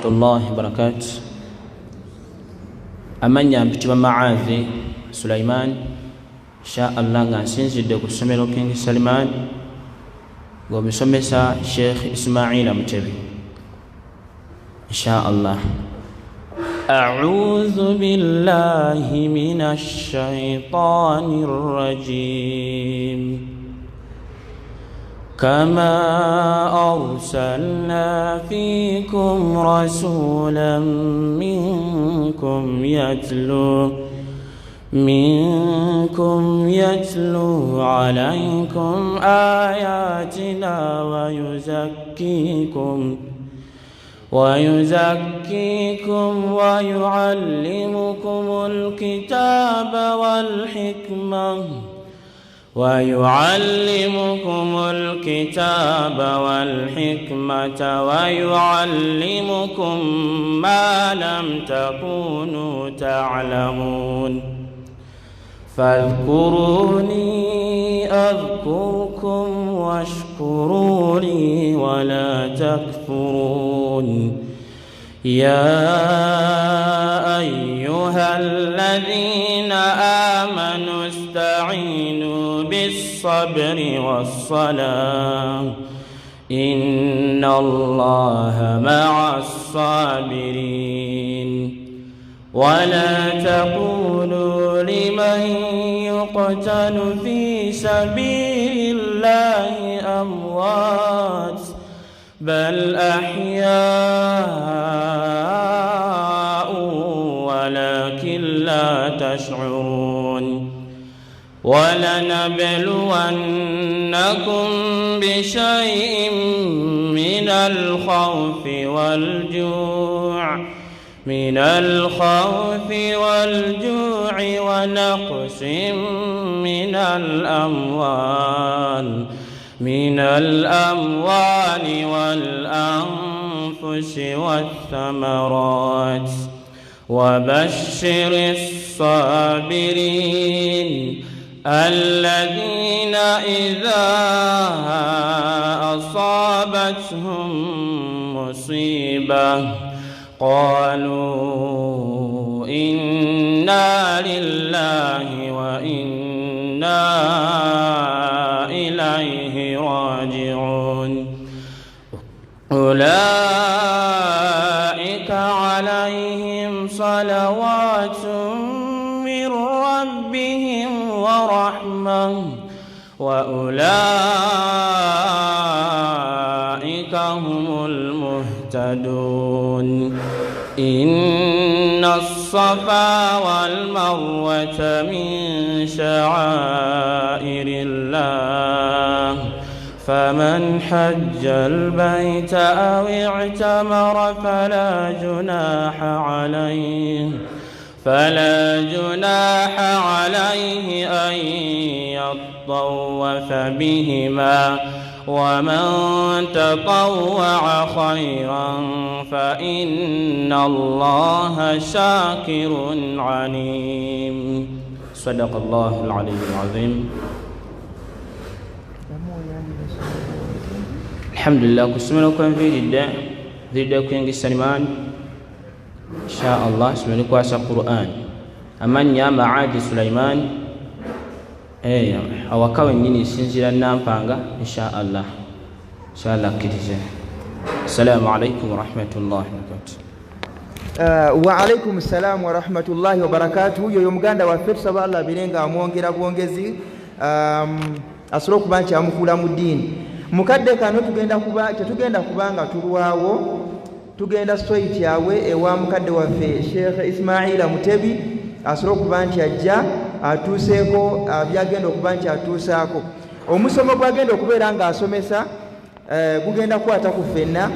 warahmatullahi wabarakatu. Amannya mpitibwa Maadhi Sulaiman, insha Allah nga nsinzidde ku ssomero King Salman, ng'omusomesa Sheikh Ismaila Mutebi, insha Allah. أعوذ بالله من الشيطان الرجيم. كما أرسلنا فيكم رسولا منكم يتلو عليكم آياتنا ويزكيكم ويعلمكم الكتاب والحكمة ويعلمكم الكتاب والحكمة ويعلمكم ما لم تكونوا تعلمون. فاذكروني أذكركم واشكروا لي ولا تكفرون. يا أيها الذين آمنوا استعينوا بالصبر والصلاة، إن الله مع الصابرين. ولا تقولوا لمن يقتل في سبيل الله أموات، بل أحياء ولكن لا تشعرون. ولنبلونكم بشيء من الخوف والجوع ونقص من الأموال والأنفس والثمرات، وبشر الصابرين الذين إذا أصابتهم مصيبة قالوا إنا لله وإنا إليه راجعون. أولئك عليهم صلوات من ربهم ورحمة، وأولئك هم المهتدون. إن الصفا والمروة من شعائر الله، فمن حج البيت أو اعتمر فلا جناح عليه أن يطوف بهما، ومن تطوع خيرا فإن الله شاكر عليم. صدق الله العلي العظيم. Alhamdulillah, ku ssomero kwenviiridde nviiridde King Salman, insha Allah, ssomero likwasa Quran. Amannya Maadi Sulaiman. Awaka wennyini nsinziira Nampanga, insha Allah. Insha Allah akkirize. Assalamu alaikum warahmatullahi wabarakatuh. Wa alaikum salaamu warahmatullahi wabarakatuhu. Yoyo muganda waffe, tusaba Allah abeere nga amwongera bwongezi, asobole okuba nti amukuula mu ddiini. Mukadde kano tugenda kuba tetugenda kubanga tulwawo, tugenda straight awe ewa mukadde waffe Sheikh Ismaila Mutebi, asobole okuba nti ajja atuuseeko byagenda okuba nti atuusaako. Omusomo gwagenda okubeera ng'asomesa gugenda kukwata ku ffenna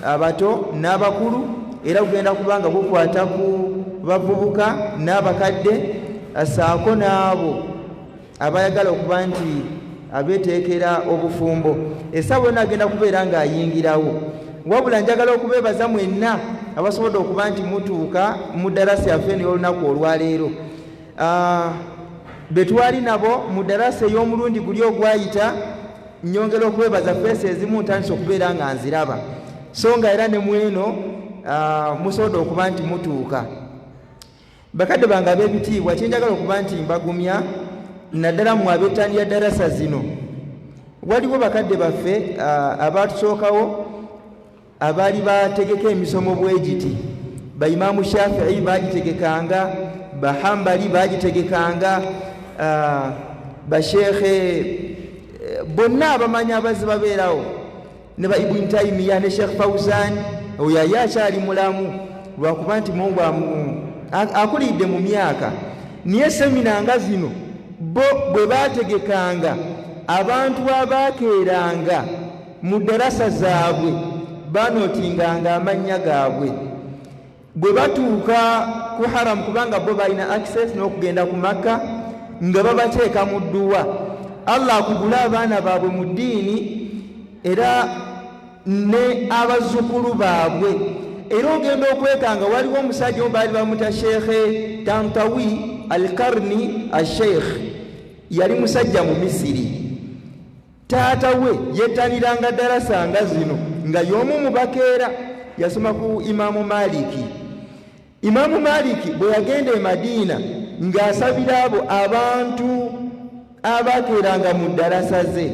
abato n'abakulu, era gugenda kuba nga gukwata ku bavubuka n'abakadde, saako n'abo abayagala okuba nti abeeteekera obufumbo. Essaawa yonna agenda kubeera ng'ayingirawo. Wabula njagala okubeebaza mwenna abasobodde okuba nti mutuuka mu ddarasa yaffe eno y'olunaku olwaleero. Be twali nabo mu ddarasa ey'omulundi guli ogwayita, nyongera okwebaza. Face ezimu ntandise okubeera nga nziraba, so nga era ne mweno. Musobodde okuba nti mutuuka. Bakadde bange ab'ebitiibwa, kyenjagala okuba nti mbagumya naddala mmwe abettanira darasa zino, waliwo bakadde baffe abatusookawo abaali bategeka emisomo bwe giti. Baimaamu Shafii bagitegekanga, Bahambali bagitegekanga, basheekhe bonna abamanyi abazzi babeerawo, ne ba Ibn Taymiya ne Sheikh Fauzan, oyo yali akyali mulamu lwakuba nti Mungu akulidde mu myaka. Naye semina nga zino bo bwe baategekanga, abantu abaakeeranga mu darasa zaabwe banootinganga amannya gaabwe. Bwe batuuka ku haramu, kubanga bo balina access n'okugenda ku Makka, nga babateeka mu dduwa Allah akugule abaana baabwe mu ddiini era ne abazzukulu baabwe. Era ogenda okwekanga waliwo omusajja omu baali bamuta Sheikh Tantawi Alkarni Asheikh, yali musajja mu Misiri. Taata we yettaniranga darasa nga zino nga y'omu mu bakeera, yasoma ku Imaamu Maliki. Imaamu Maliki bwe yagenda e Madiina ng'asabira abo abantu abakeeranga mu darasa ze,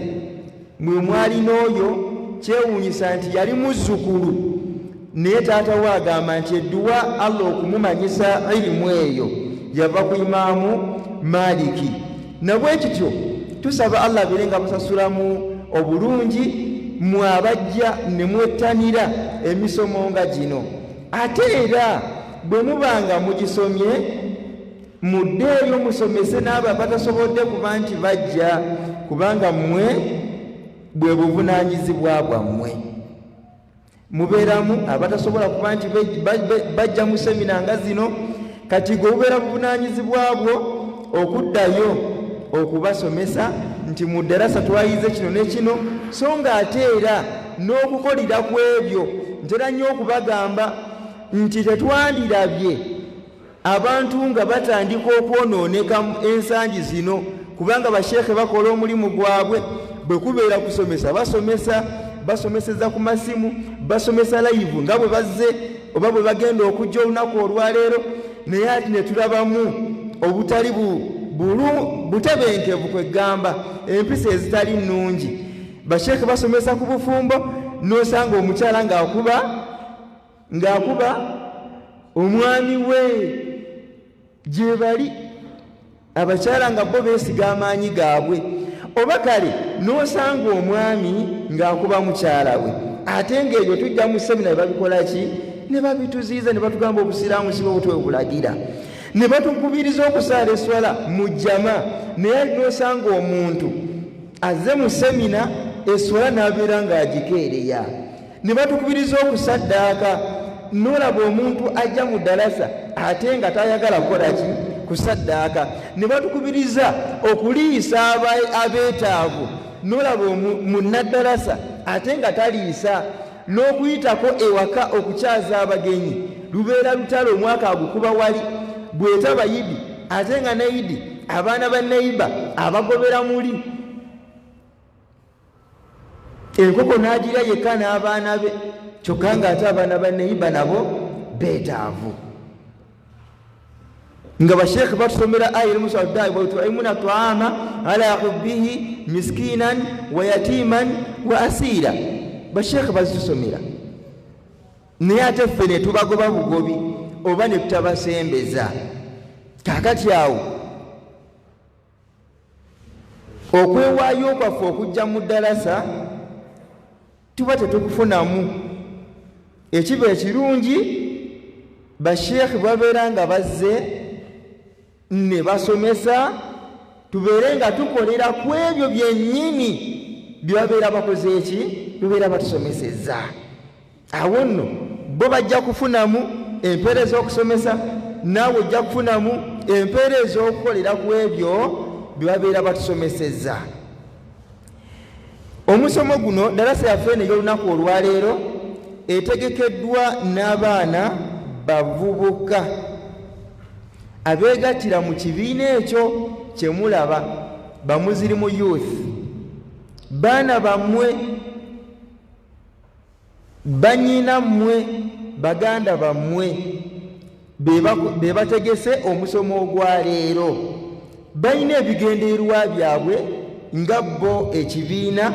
mwe mwali n'oyo. Kyewuunyisa nti yali muzzukulu, naye taata we agamba nti edduwa Allah okumumanyisa ilimu eyo yava ku Imaamu Maliki. Nabwe kityo tusaba Allah abeere nga basasulamu obulungi mwe abajja ne mwettanira emisomo nga gino. Ate era bwe mubanga mugisomye, muddeeyo musomese n'abo abatasobodde kuba nti bajja, kubanga mmwe bwe buvunaanyizibwa bwammwe. Mubeeramu abatasobola kuba nti bajja mu semina nga zino, kati gwe bubeera buvunaanyizibwa bwo okuddayo okubasomesa nti mu ddarasa twayize kino ne kino, so nga ate era n'okukolera ku ebyo. Ntera nnyo okubagamba nti tetwandirabye abantu nga batandika okwonooneka ensangi zino, kubanga basheekhe bakola omulimu gwabwe. Bwe kubeera kusomesa, basomesa, basomeseza ku masimu, basomesa live nga bwe bazze oba bwe bagenda okujja olunaku olwaleero, naye ate ne tulabamu obutali butebenkevu, kwegamba empisa ezitali nnungi. Basheekhe basomesa ku bufumbo, n'osanga omukyala ng'akuba omwami we. Gye bali abakyala nga bo beesiga amaanyi gaabwe, oba kale n'osanga omwami ng'akuba mukyala we, ate ng'ebyo tujja mu semina ne babikola ki? Ne babituziiza, ne batugamba obusiraamu si bwe butwebulagira, ne batukubiriza okusaala eswala mu jjama, naye n'osanga omuntu azze mu semina eswala n'abeera ng'agikeereya. Ne batukubiriza okusaddaaka, n'olaba omuntu ajja mu ddalasa ate nga tayagala kukola ki? Kusaddaaka. Ne batukubiriza okuliisa abeetaavu, n'olaba munnaddalasa ate nga taliisa. N'okuyitako ewaka okukyaza abagenyi lubeera lutalo, omwaka agukuba wali bwetaba yidi, ate nga ne yidi abaana ba neiba abagobera muli enkoko n'agira yekka n'abaana be, kyokka ng'ate abaana ba neiba nabo beetaavu. Nga basheekhe batusomera aya erimusadai wayutimuna taama ala hubbihi miskinan wa yatiman wa asiira, basheekhe bazitusomera, naye ate ffe ne tubagoba bugobi oba ne tutabasembeza. Kaakati awo okwewaayo kwaffe okujja mu ddalasa tuba tetukufunamu. Ekiba ekirungi basheekhe babeera nga bazze ne basomesa, tubeere nga tukolera ku ebyo byennyini bye babeera bakoze eki, bibeera batusomesezza. Awo nno bo bajja kufunamu empeera ez'okusomesa, naawe ojja kufunamu empeera ez'okukolera ku ebyo bye babeera batusomesezza. Omusomo guno, darasa yaffe eno ey'olunaku olwaleero, etegekeddwa n'abaana bavubuka abeegattira mu kibiina ekyo kye mulaba, Bamuzirimu Youth. Baana bammwe, bannyina mmwe, Baganda bammwe be bategese omusomo ogwaleero. Balina ebigendererwa byabwe nga bo ekibiina,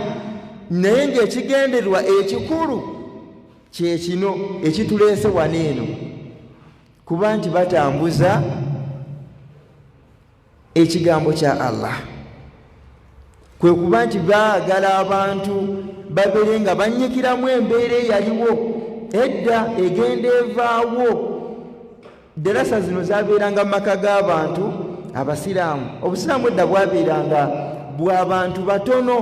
naye ng'ekigendererwa ekikulu kye kino ekituleese wano eno, kuba nti batambuza ekigambo kya Allah. Kwe kuba nti baagala abantu babeere nga bannyikiramu embeera eyaliwo edda egenda evaawo. Darasa zino zabeeranga mu maka g'abantu abasiraamu. Obusiraamu edda bwabeeranga bw'abantu batono,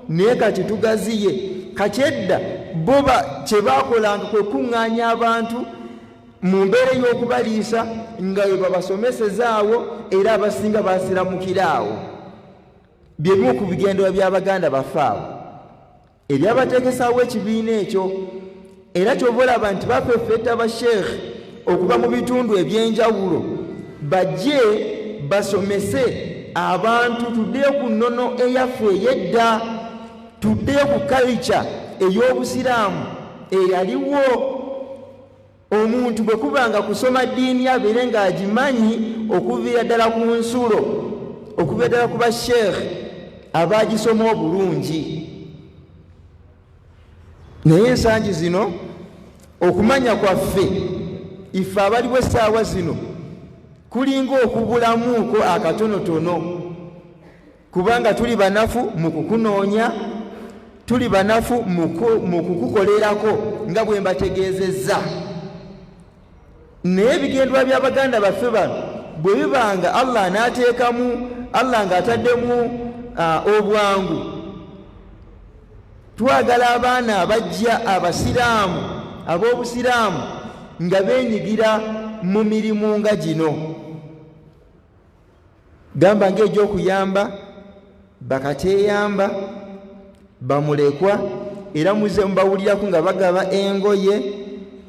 naye kati tugaziye. Kati edda bo kye baakolanga kwe kuŋŋaanya abantu mu mbeera ey'okubaliisa nga bwe babasomesezaawo, era abasinga basiramukira awo. Bye bimu ku bigendererwa by'abaganda baffe abo ebyabateekesaawo ekibiina ekyo. Era ky'ova olaba nti bafeffetta basheekh okuva mu bitundu eby'enjawulo bajje basomese abantu, tuddeyo ku nnono eyaffe ey'edda, tuddeyo ku culture ey'obusiraamu eyaliwo. Omuntu bwe kubanga kusoma ddiini abeere ng'agimanyi okuviira ddala ku nsulo, okuviira ddala ku basheekh abagisoma obulungi. Naye ensangi zino okumanya kwaffe ife abaliwo essaawa zino kulinga okubulamuuko akatonotono, kubanga tuli banafu mu kukunoonya, tuli banafu mu kukukolerako nga bwe mbategeezezza. Naye ebigendwa by'abaganda baffe bano bwe bibanga Allah anaateekamu, Allah ng'ataddemu obwangu, twagala abaana abajja abasiraamu ab'obusiraamu nga beenyigira mu mirimu nga gino, gamba ng'egy'okuyamba bakateeyamba, bamulekwa. Era muze mubawulirako nga bagaba engoye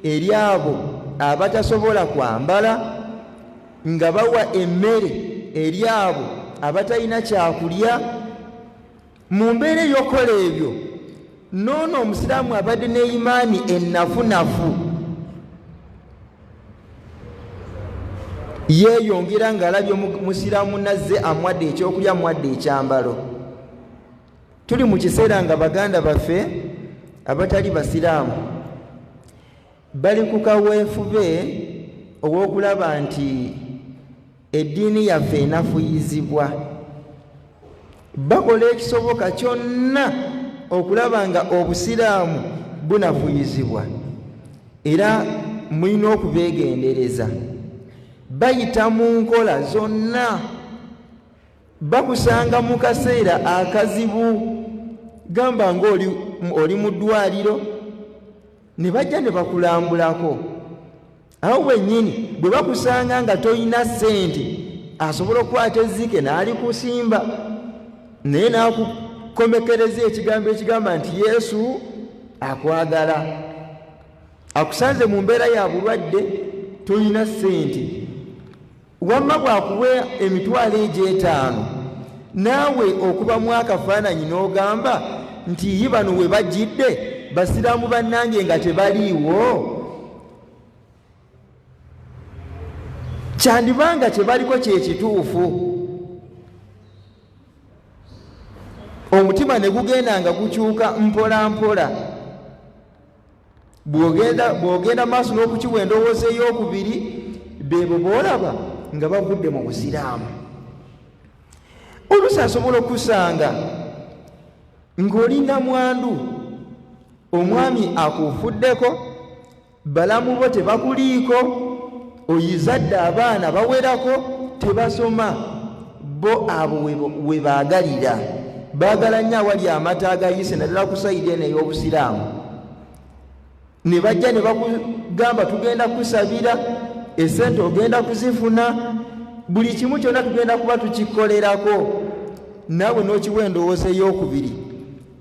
eri abo abatasobola kwambala, nga bawa emmere eri abo abatalina kyakulya. Mu mbeera ey'okukola ebyo, noono omusiraamu abadde n'eimaani ennafunafu yeeyongera ng'alabye musiraamu nazze amuwadde ekyokulya, amuwadde ekyambalo. Tuli mu kiseera nga baganda baffe abatali basiraamu bali ku kaweefube ow'okulaba nti eddiini yaffe enafuyizibwa. Bakola ekisoboka kyonna okulaba nga obusiraamu bunafuyizibwa, era mulina okubeegendereza. Bayita mu nkola zonna, bakusanga mu kaseera akazibu, gamba ng'oli mu ddwaliro ne bajja ne bakulambulako. Awo wennyini bwe bakusanga nga toyina ssente, asobola okukwata ezzike n'alikusimba, naye n'akukomekereza ekigambo ekigamba nti Yesu akwagala. Akusanze mu mbeera ya bulwadde, toyina ssente, wamma bw'akuwa emitwalo egy'etaano, naawe okubamu akafaananyi n'ogamba nti yi bano we bajjidde basiraamu bannange nga tebaliiwo. Kyandibanga kye baliko kye kituufu. Omutima ne gugenda nga gukyuka mpola mpola. Bw'ogenda maaso n'okukiwa endowooza ey'okubiri, beebo b'olaba nga bavudde mu busiraamu. Oluusi asobola okusanga ng'olina mwandu, omwami akufuddeko, balamu bo tebakuliiko, oyizadde abaana bawerako tebasoma, bo abo we baagalira. Baagala nnyo awali amata agayise, naddala ku sayidi eno ey'obusiraamu. Ne bajja ne bakugamba tugenda kusabira, essente ogenda kuzifuna, buli kimu kyonna tugenda kuba tukikolerako. Naawe n'okiwa endowooza ey'okubiri,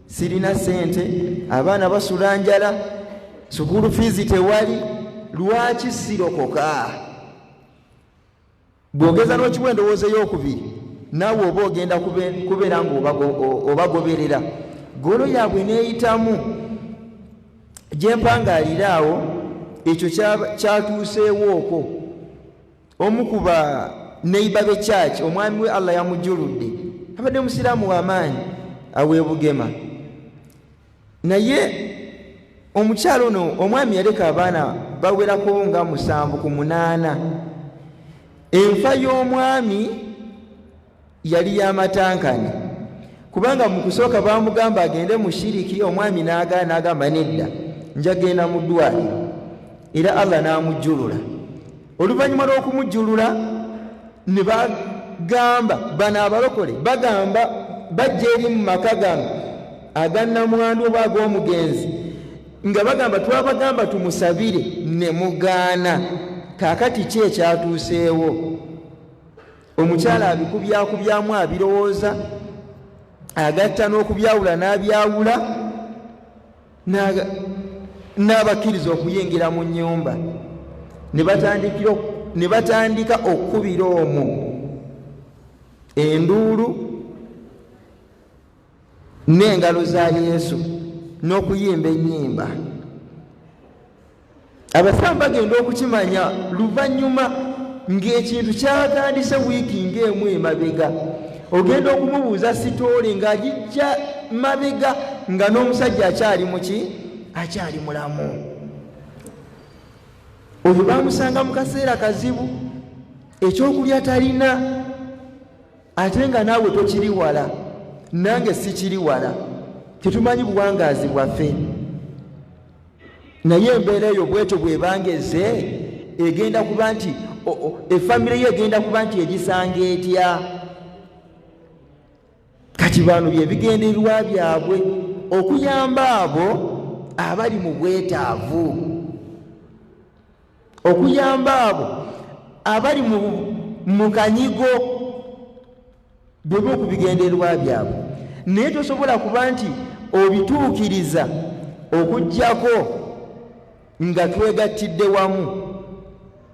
sirina ssente, abaana basula njala, sukulu fiizi tewali, lwaki sirokoka? Bw'ogeza n'okiwa endowooza ey'okubiri, naawe oba ogenda kubeera ng'obagoberera. Ggoolo yaabwe n'eyitamu. Gye mpangaalira awo Ekyo kyatuuseewo okwo omu ku ba neighbor be church, omwami we Allah yamujjuludde, abadde musiraamu w'amaanyi aweebugema, naye omukyalo ono omwami yaleka abaana bawerako nga 7 ku 8. Enfa y'omwami yali y'amatankane, kubanga mu kusooka baamugamba agende mu shiriki, omwami n'agaana, n'agamba nedda, njagenda mu ddwaliro, era Allah n'amujjulula. Oluvannyuma lw'okumujjulula ne bagamba bano abalokole bagamba bajja eri mu maka gano agannamwandu oba ag'omugenzi nga bagamba twabagamba tumusabire ne mugaana. Kaakati ki ekyatuuseewo? Omukyala abikubyakubyamu abirowooza, agatta n'okubyawula n'abyawula, n'abakkiriza okuyingira mu nnyumba, ne batandika okukubira omwo enduulu n'engalo za Yesu n'okuyimba ennyimba. Abasiraamu bagenda okukimanya luvannyuma ng'ekintu kyatandise wiiki ng'emu emabega. Ogenda okumubuuza sitoole ng'agijja mabega nga n'omusajja akyali muki, akyali mulamu. Oyo bamusanga mu kaseera kazibu, ekyokulya talina, ate nga naawe tokiri wala, nange sikiri wala, tetumanyi buwangaazi bwaffe. Naye embeera eyo bwetyo bw'ebangeze, egenda kuba nti efamire yo egenda kuba nti egisanga etya? Kati bano bye bigendererwa byabwe, okuyamba abo abali mu bwetaavu, okuyamba abo abali mu kanyigo, byebyo ku bigendererwa byabwe. Naye tosobola kuba nti obituukiriza okuggyako nga twegattidde wamu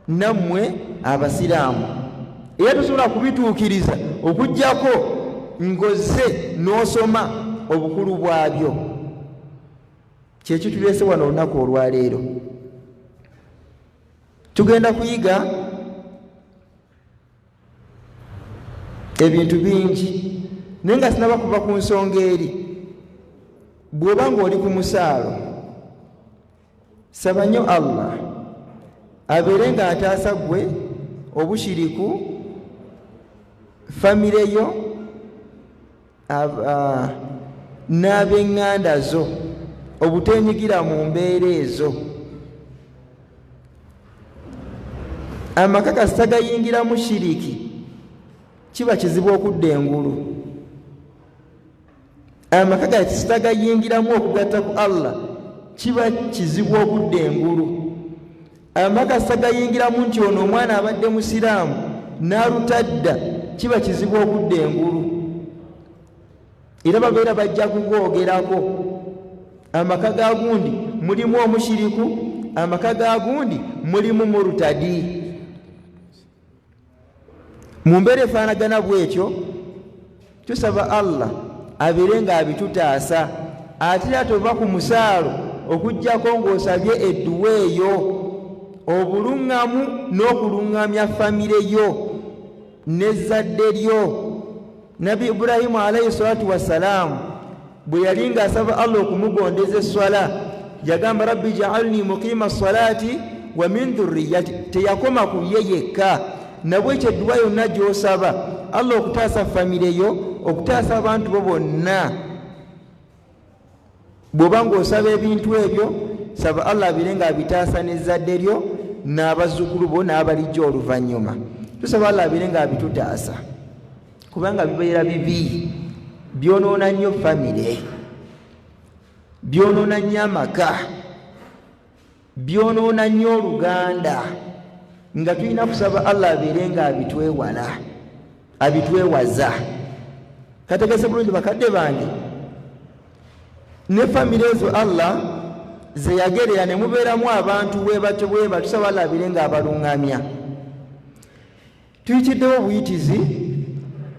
nammwe abasiraamu, era tosobola kubituukiriza okuggyako ng'ozze n'osoma obukulu bwabyo. Kyekituleese wano olunaku olwaleero. Tugenda kuyiga ebintu bingi, naye nga sinaba kuva ku nsonga eri. Bw'oba ng'oli ku musaalo, saba nnyo Allah abeere ng'ataasa ggwe obushiriku, famire yo, n'ab'eŋŋanda zo, obuteenyigira mu mbeera ezo. Amaka kasita gayingiramu shiriki, kiba kizibu okudda engulu. Amaka kasita gayingiramu okugatta ku Allah, kiba kizibu okudda engulu. Amaka kasita gayingiramu nti ono omwana abadde musiraamu n'alutadda, kiba kizibu okudda engulu. Era babeera bajja kugwogerako. Amaka ga gundi mulimu omushiriku, amaka ga gundi mulimu murutadi. Mu mbeera efaanagana bw'etyo, tusaba Allah abeere ng'abitutaasa. Ate era tova ku musaalo okuggyako ng'osabye edduwa eyo, obuluŋŋamu n'okuluŋŋamya famire yo n'ezzadde lyo. Nabbi Ibrahimu alayhi salatu wassalaamu bwe yali ng'asaba Allah okumugondeza esswala, yagamba rabbi ja'alni muqiima ssalaati wa min dhurriyyati. Teyakoma ku ye yekka. Nabwekyo edduwa yonna gy'osaba Allah okutaasa famire yo, okutaasa abantu bo bonna, bw'oba ng'osaba ebintu ebyo, saba Allah abeere ng'abitaasa n'ezzadde lyo n'abazzukulu bo n'abalijja oluvannyuma. Tusaba Allah abeere ng'abitutaasa, kubanga bibeera bibi, byonoona nnyo famire, byonoona nnyo amaka, byonoona nnyo oluganda, nga tulina kusaba Allah abeere ng'abitwewala, abitwewaza. Kategese bulungi bakadde bange, ne famire ezo Allah ze yagerera ne mubeeramu abantu bwe batyo bwe batyo, tusaba Allah abeere ng'abaluŋŋamya. Tuyitiddewo obuyitizi,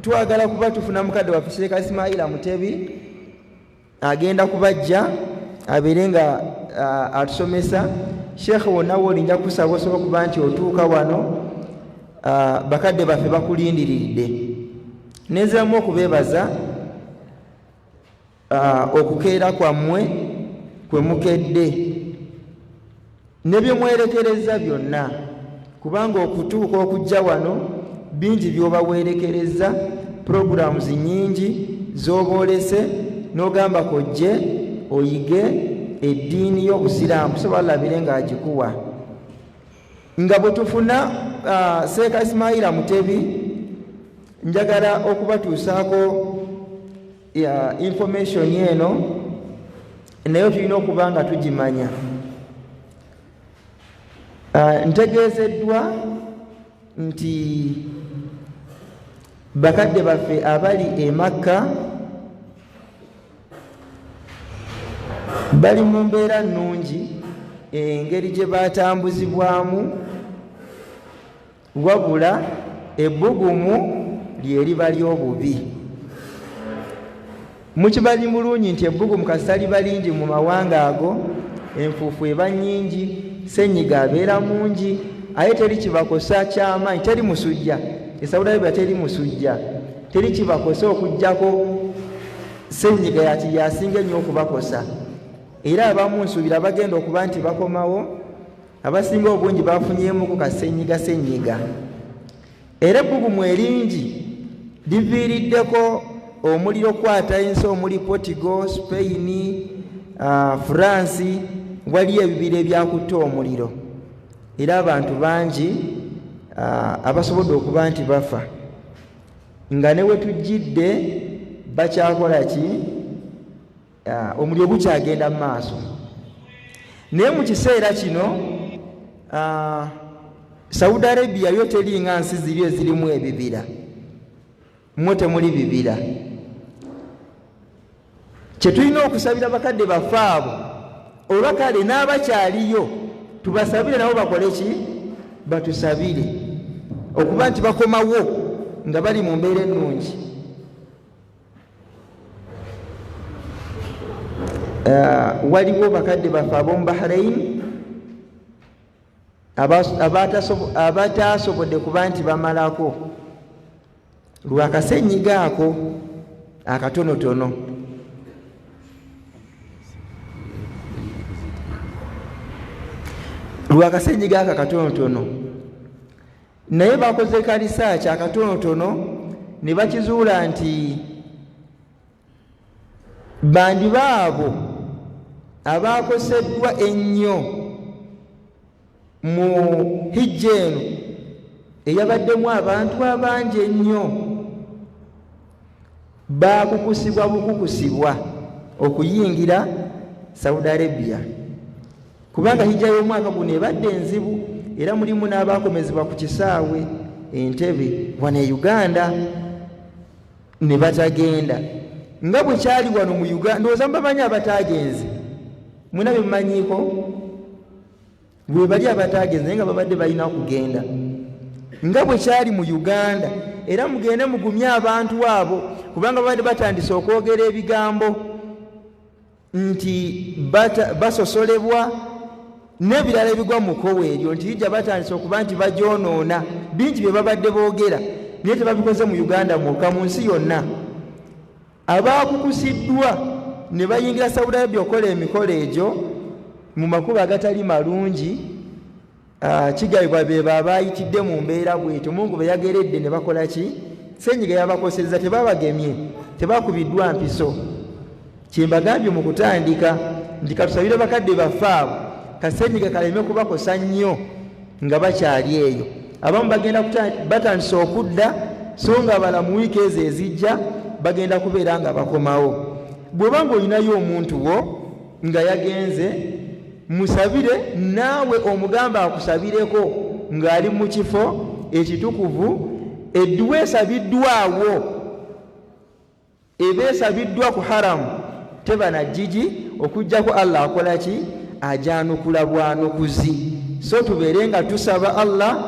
twagala kuba tufuna mukadde waffe Sheikh Ismaila Mutebi, agenda kubajja abeere nga atusomesa. Sheekhe wonna wooli nja kusaba osobola okuba nti otuuka wano, bakadde baffe bakulindiriridde. Nenziramu okubeebaza okukeera kwammwe kwe mukedde ne bye mwerekereza byonna, kubanga okutuuka okujja wano bingi by'oba weerekereza, programs nnyingi z'oboolese n'ogamba kojje oyige eddiini y'Obusiraamu, so balabire ng'agikuwa. Nga bwe tufuna Seeka Ismaila Mutebi, njagala okubatuusaako information eno, naye tulina okuba nga tugimanya. Ntegeezeddwa nti bakadde baffe abali e Makka bali mu mbeera nnungi engeri gye batambuzibwamu, wabula ebbugumu lye liba ly'obubi. Mukimanyi bulungi nti ebbugumu kasita liba lingi mu mawanga ago, enfuufu eba nnyingi, ssenyiga abeera mungi, aye teri kibakosa kyamaanyi, teri musujja. E Saudi Arabia teri musujja, teri kibakosa okuggyako ssenyiga yati yasinga ennyo okubakosa. Era abamu nsuubira bagenda okuba nti bakomawo, abasinga obungi bafunyeemuko ka ssenyiga ssenyiga. Era ebbugumu eringi liviiriddeko omuliro okukwata ensi omuli Portugal, Spain, France, waliyo ebibira ebyakutte omuliro era abantu bangi abasobodde okuba nti bafa, nga ne we tujjidde bakyakola ki? Omuliro gukyagenda mu maaso. Naye mu kiseera kino Saudi Arabia yo teringa nsi ziri ezirimu ebibira, mmwe temuli bibira. Kye tulina okusabira bakadde baffe abo, oba kale n'abakyaliyo tubasabire nabo bakole ki? Batusabire okuba nti bakomawo nga bali mu mbeera ennungi. Waliwo bakadde baffe ab'omu Bahrain abataasobodde kuba nti bamalako lwakasenyiga ako akatonotono. Lwakasenyiga ako akatonotono, naye bakoze ka research akatonotono ne bakizuula nti bandi baabo abaakoseddwa ennyo mu hijja eno eyabaddemu abantu abangi ennyo baakukusibwa bukukusibwa okuyingira Saudi Arabia, kubanga hijja y'omwaka guno ebadde enzibu era mulimu n'abaakomezebwa ku kisaawe Entebbe wano e Uganda ne batagenda, nga bwe kyali wano mu Uganda. Ndowooza mubamanyi abataagenze, mwena bye mumanyiiko bwe bali abataagenze naye nga babadde balina kugenda, nga bwe kyali mu Uganda. Era mugende mugumye abantu abo, kubanga babadde batandise okwogera ebigambo nti basosolebwa n'ebirala ebigwa mu kkowe eryo, nti hijja batandise okuba nti bagyonoona. Bingi bye babadde boogera naye tebabikoze mu Uganda mwokka, mu nsi yonna. Abaakukusiddwa ne bayingira Saudi Arabia okukola emikolo egyo mu makubo agatali malungi, kigambibwa be baabayitidde mu mbeera bw'etyo, Mungu be yageredde ne bakola ki? Ssenyiga yabakosezza, tebabagemye, tebakubiddwa mpiso. Kye mbagambye mu kutandika nti katusabire bakadde baffe abo kasenyiga kaleme kubakosa nnyo nga bakyali eyo. Abamu bagenda batandise okudda, so nga abala mu wiiki ezo ezijja bagenda kubeera nga bakomawo. Bw'oba ng'olinayo omuntu wo nga yagenze, musabire naawe omugamba akusabireko ng'ali mu kifo ekitukuvu. Edduwa esabiddwawo eba esabiddwa ku haramu teba na jjiji, okuggyako Allah akola ki? Ajanukula bwanukuzi. So tubeere nga tusaba Allah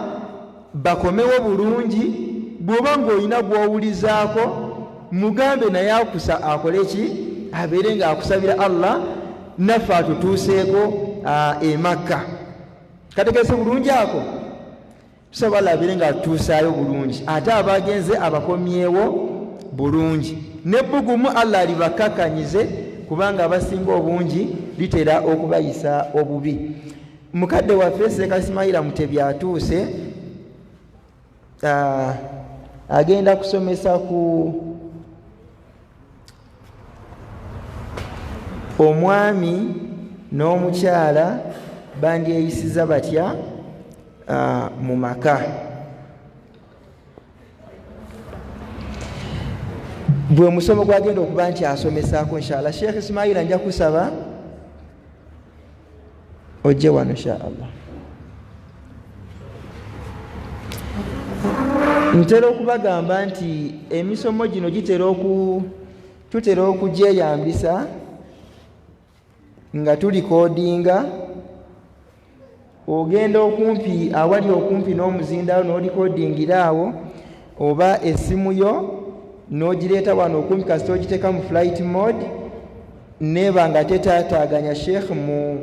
bakomewo bulungi. Bw'oba ng'olina gw'owulizaako mugambe naye akusa akole ki? Abeere ng'akusabira Allah naffe atutuuseeko e Makka. Kategese bulungi ako, tusaba Allah abeere nga atuusaayo bulungi, ate abagenze abakomyewo bulungi, nebbugumu Allah alibakkakanyize, kubanga abasinga obungi litera okubayisa obubi. Mukadde waffe Seeka Isimaila Mutebi atuuse, agenda kusomesa ku omwami n'omukyala bandyeyisiza batya mu maka. Bwe musomo gwagenda okuba nti asomesaako inshallah. Sheikh Ismaila, nja kusaba ojje wano inshallah. Ntera okubagamba nti emisomo gino tutera okugyeyambisa nga tulikodinga. Ogenda okumpi awali okumpi n'omuzindaalo n'olikodingira awo, oba essimu yo n'ogireeta wano okumpi, kasita ogiteeka mu flight mode neeba nga tetaataaganya Sheikh mu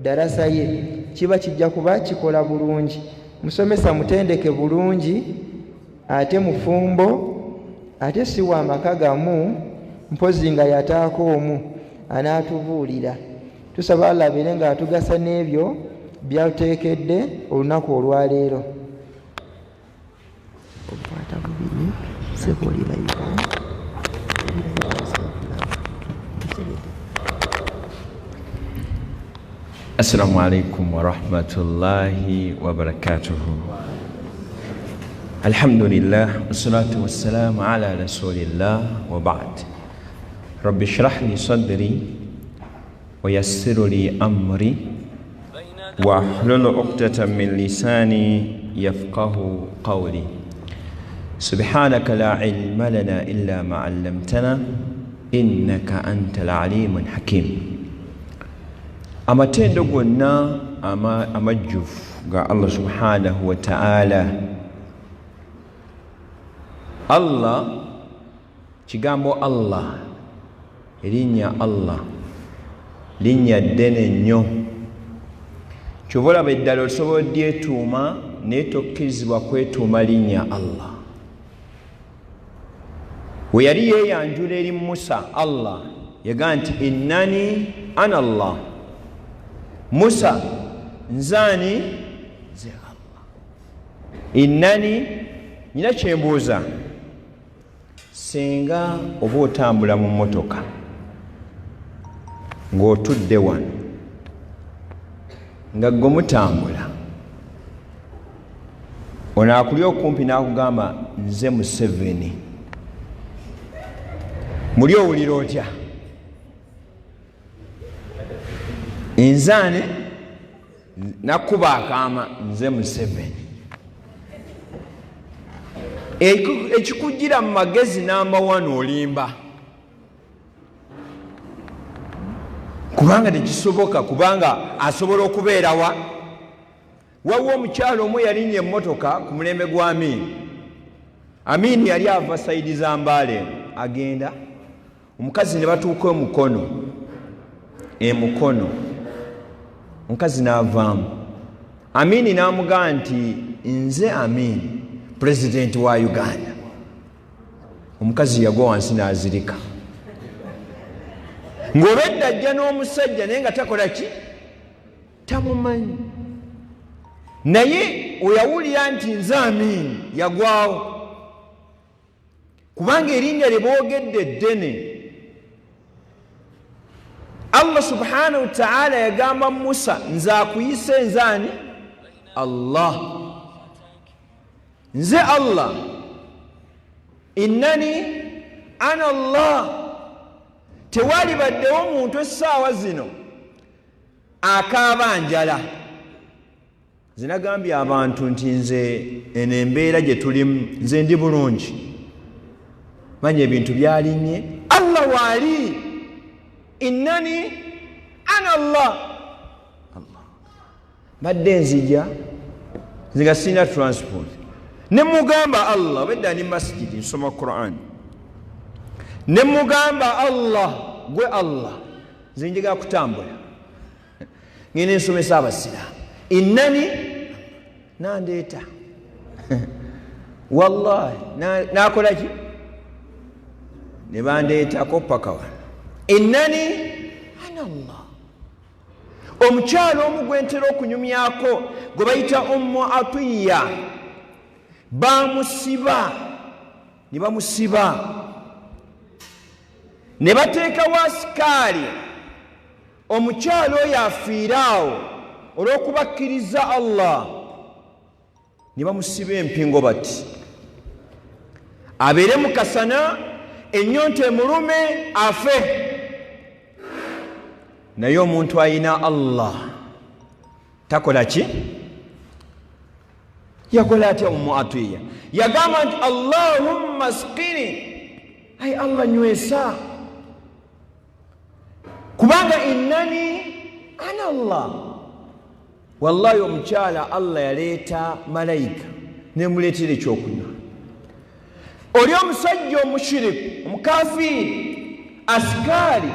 darasa ye, kiba kijja kuba kikola bulungi. Musomesa mutendeke bulungi, ate mufumbo, ate si wa maka gamu, mpozi nga yataako omu anaatubuulira. Tusaba Allah abeere nga atugasa n'ebyo byatuteekedde olunaku olwaleero. Obukwata bubiri Assalamu alaikum warahmatullahi wabarakatuhu. Alhamdulillah wassalatu wassalamu ala rasulillah wa ba'd. Rabbi shrah li sadri wa yassir li amri wahlul uqdatan min lisani yafqahu qawli. Subhanaka la ilma lana illa ma 'allamtana innaka antal alimul hakim. Amatendo gonna amajjufu ga Allah subhanahu wa ta'ala. Allah, kigambo Allah, erinnya Allah linnya ddene nnyo. Kyova olaba eddala osobola odyetuuma naye tokkirizibwa kwetuuma linnya Allah. We yali yeeyanjula eri Musa, Allah yagamba nti innani ana Allah. Musa, nzaani? Nze Allah. Innani, nyina kyembuuza, singa oba otambula mu mmotoka ng'otudde wano nga gwe mutambula, ono akuli okumpi n'akugamba nze Museveni, muli owulira otya? Nzaane nakuba akaama nze Museveni. Ekikugira mu magezi namba 1 olimba, kubanga tekisoboka, kubanga asobola okubeerawa. Waliwo omukyalo omu yalinnya emmotoka ku mulembe gwa Amini. Amini yali ava sayidi za Mbale agenda, omukazi ne batuuka emukono, omukazi n'avaamu. Amini n'amugamba nti nze Amini, pulezidenti wa Uganda. Omukazi yagwa wansi n'azirika, ng'obedda ajja n'omusajja naye nga takola ki, tamumanyi. Naye oyawulira nti nze Amini, yagwawo, kubanga erinnya lye boogedde ddene. Allah subhanahu wa ta'ala yagamba Musa, nze akuyise nzaani? Allah. Nze Allah, innani ana Allah. Tewali baddewo muntu essaawa zino akaaba njala. Nze nagambye abantu nti nze eno embeera gye tulimu nze ndi bulungi, manya ebintu byalinnye. Allah waali, innani ana Allah. Allah badde nzija nze nga sirina transport, ne mugamba Allah, obedda ndi masjidi nsoma Quran, ne mugamba Allah, gwe Allah, nze njagala kutambula ngenda ensomesa abasiraamu, Innani nandeeta wallahi nakolaki ne bandeetako paka wano. Innani ana Allah. Omukyalo omu gwe ntera okunyumyako gwe bayita Ummu Atiya, bamusiba ne bamusiba ne bateekawo asikaali. Omukyalo oyo afiire awo olw'okubakkiriza Allah, ne bamusiba empingo bati abeere mu kasana, ennyonta emulume afe. Naye omuntu ayina Allah takola ki? Yakola atya Ummu Atiya? Yagamba nti Allahumma sqini, ai Allah nywesa, kubanga innani ana Allah. Wallahi omukyala Allah yaleeta malayika nemuleetera ekyokunywa. Oli omusajja omushiriku omukafiiri asikaali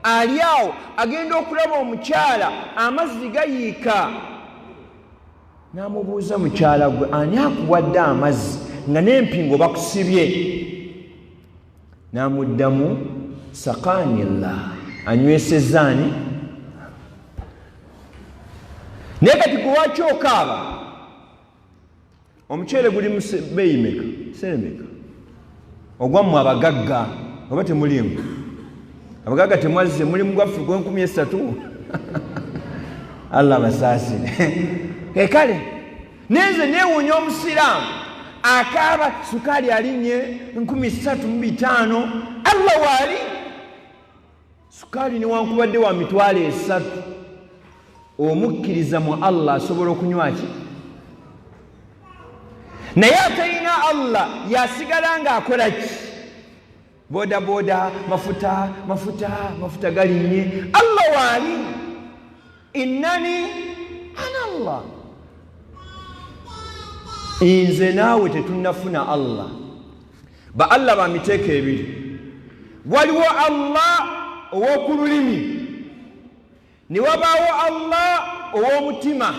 ali awo agenda okulaba omukyala amazzi gayiika, n'amubuuza, mukyala gwe ani akuwadde amazzi nga n'empingo bakusibye? N'amuddamu saqaanillah, anywesezza ani? Naye kati gwe waki okaaba? Omuceere guli mu bbeeyi meka? Sente meka? Ogwammwe abagagga oba temulimu? Abagagga temwazze, mulimu gwaffe gw'enkumi esatu. Allah abasaasire. Kale nenze neewuunya omusiraamu akaaba sukaali alinnye 3500. Allah waali sukaali newankubadde wa 300,000, omukkiriza mu Allah asobola okunywa ki? Naye atalina Allah yasigala ng'akola ki? Boda boda, mafuta mafuta mafuta galinnye. Allah waali, innani ana Allah. Nze naawe tetunnafuna Allah. Ba Allah ba miteeko ebiri. Waliwo Allah ow'oku lulimi, ne wabaawo Allah ow'omutima.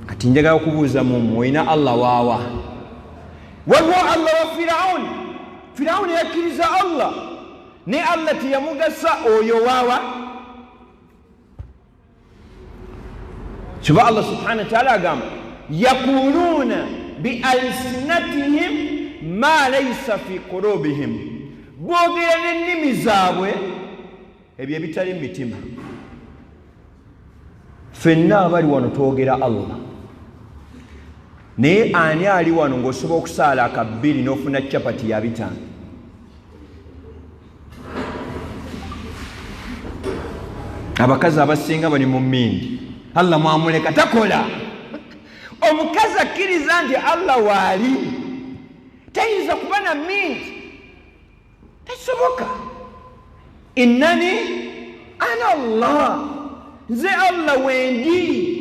Kati njagala okubuuza mumwe, olina Allah waawa? Waliwo Allah wa Firauni. Firauni yakkiriza Allah, ne Allah teyamugasa. Oyo waawa? Kiba Allah subhanahu wa ta'ala agamba yakuluna bi alsinatihim ma laysa fi qulubihim, boogera n'ennimi zaabwe ebyo ebitali mu mitima. Ffenna abali wano twogera Allah, naye ani ali wano ng'osobola okusaala akabbiri n'ofuna chapati ya 5? Abakazi abasinga bali mu mmindi, Allah mwamuleka takola. Omukazi akkiriza nti Allah waali tayinza kuba na mmindi, tasoboka. Innani ana Allah, nze Allah wendi.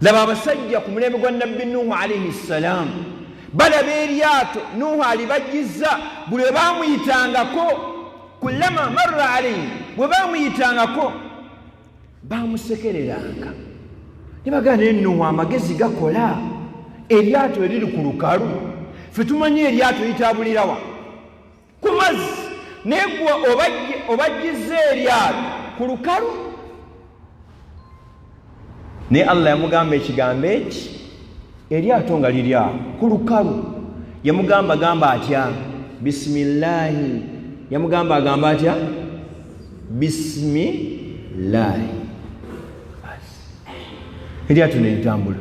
Laba abasajja ku mulembe gwa Nabbi Nuhu alayhi ssalam, balaba eryato Nuhu alibajjizza, buli bwe baamuyitangako, kullama marra alayhi, bwe baamuyitangako baamusekereranga ne bagamba, naye Nuhu amagezi gakola, eryato eriri ku lukalu, ffe tumanyi eryato litabulirawa ku mazzi, naye gwe obajjizza eryato ku lukalu. Naye Allah yamugamba ekigambo eki, eryato nga liri awo ku lukalu, yamugamba gamba atya? Bismillahi. Yamugamba agamba atya? Bismillahi. Eryato neritambula.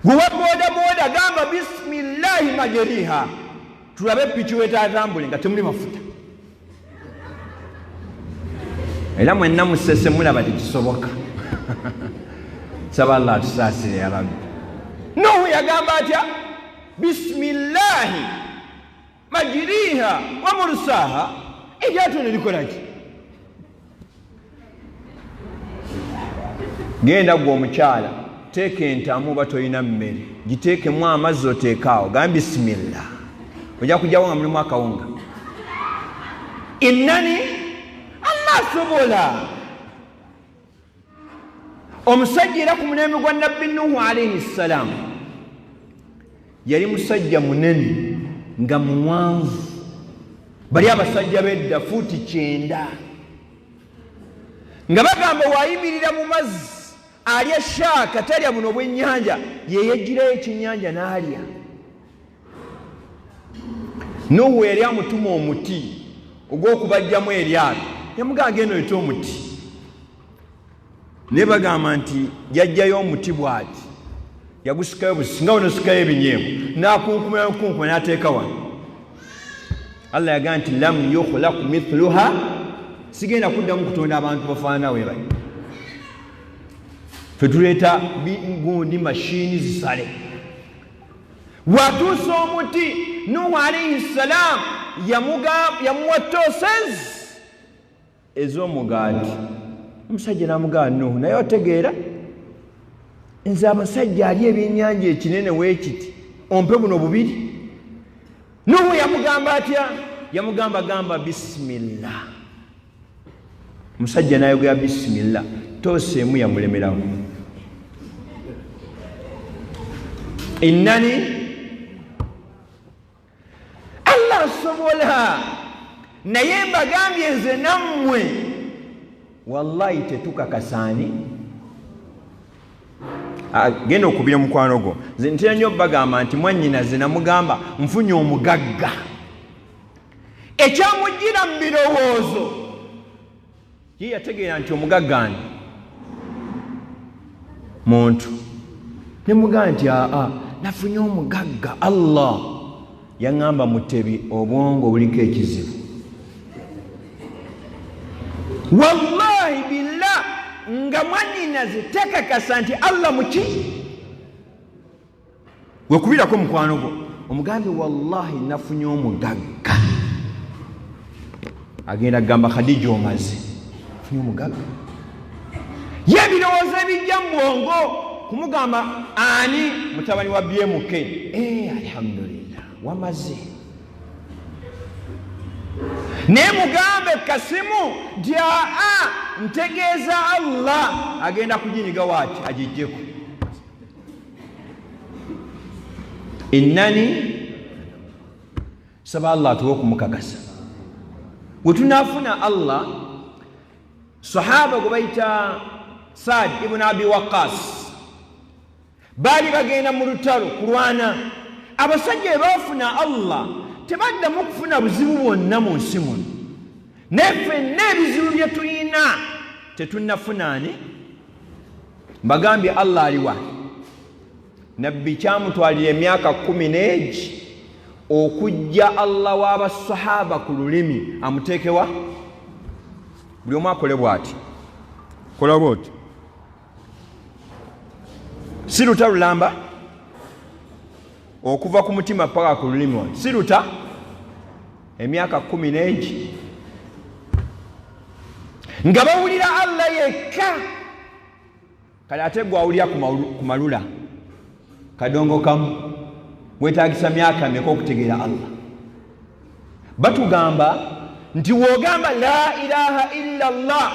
Gwe wa boda boda gamba bismillahi majeriha, tulabe piki wetatambule nga temuli mafuta. Era mwenna musese mulaba tekisoboka. Saba Allah atusaasire ya Rabbi. Nuhu yagamba atya? Bismillahi majiriha wa mursaha. Eryato ne likola ki? Genda gwe omukyala, teeka entamu oba tolina mmere, giteekemu amazzi oteekaawo, gamba bisimillah, ojja kujjawo nga mulimu akawunga. Innani Allah. Asobola. Omusajja era ku mulembe gwa Nabbi Nuhu alaihi ssalaamu yali musajja munene nga muwanvu, bali abasajja b'edda fuuti 90, nga bagamba wayimirira mu mazzi alya shaaka, talya buno bw'ennyanja, yeyegirayo ekyennyanja n'alya. Nuhu yali amutuma omuti ogw'okubajjamu eryato, yamugamba genda oyite omuti, naye bagamba nti yajjayo omuti bw'ati, yagusikayo busi nga onosikayo ebinyeebwa, n'akunkumira n'okukunkuma n'ateeka wano. Allah yagamba nti lam yukhlaq mithluha, sigenda kuddamu kutonda abantu bafaanana we bali. Ffe tuleeta gundi mashini zisale. Watuusa omuti, Nuhu alaihi ssalam yamuwa tooses ez'omugaati. Omusajja n'amugamba Nuhu, naye otegeera nze abasajja ali ebyennyanja ekinene weekiti, ompe buno bubiri. Nuhu yamugamba atya? Yamugamba gamba bisimillah. Omusajja n'ayogera bisimillah, toosi emu yamulemerawo. Innani Allah asobola, naye mbagambye nze nammwe wallahi tetukakasaani. Genda okubira mukwano gwo. Nze ntera nnyo bagamba nti mwannyinaze namugamba nfunye omugagga, ekyamujjira mu birowoozo ye yategeera nti omugagga ani muntu, ne mugamba nti aa nafunye omugagga Allah. Yaŋŋamba Mutebi obwongo buliko ekizibu. Wallahi billah, nga mwannyinaze tekakasa nti Allah muki. Wekubirako mukwano gwo omugambe wallahi nafunye omugagga, agenda kugamba Khadija omaze, funye omugagga. Ye ebirowoozo ebijja mu bwongo kumugamba ani mutabani wa BMK, alhamdulillah wamaze. Naye mugambe Kasimu nti aa ntegeeza Allah, agenda kuginyiga waati agijjeko. Innani saba Allah atuwe okumukakasa. We tunaafuna Allah, sahaba gwe bayita Saad ibn Abi Waqqas baali bagenda mu lutalo kulwana. Abasajja bwe baafuna Allah tebaddamu kufuna buzibu bwonna mu nsi muno, naye ffenna ebizibu bye tulina tetunnafuna ani. Mbagambye Allah aliwa. Nabbi kyamutwalira emyaka 10 okujja Allah w'abasahaba ku lulimi amuteekewa. Buli omu akole bw'ati, kola bw'oti, si luta lulamba okuva ku mutima paka ku lulimi wano, si luta. Emyaka 10 nga bawulira Allah yekka. Kale ate gwe awulira ku malula kadongo kamu, weetagisa myaka meka okutegeera Allah? Batugamba nti w'ogamba la ilaha illa Allah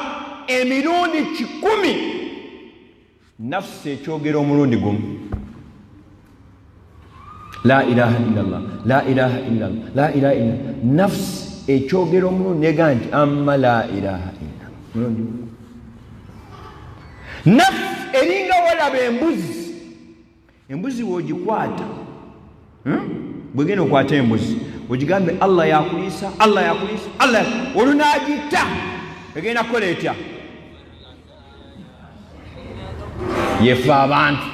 emirundi 100, nafsi ekyogera omulundi gumu. La ilaha illa Allah, la ilaha illa Allah, la ilaha illa Allah. Nafsi ekyogera omulundi nega nti amma la ilaha illa Allah mulundi gumu. Nafsi eringa walaba embuzi, embuzi w'ogikwata, bwegenda okwata embuzi ogigambe Allah yakuliisa, Allah yakuliisa, Allah, olunaagita egenda kukola etya? Yefe abantu.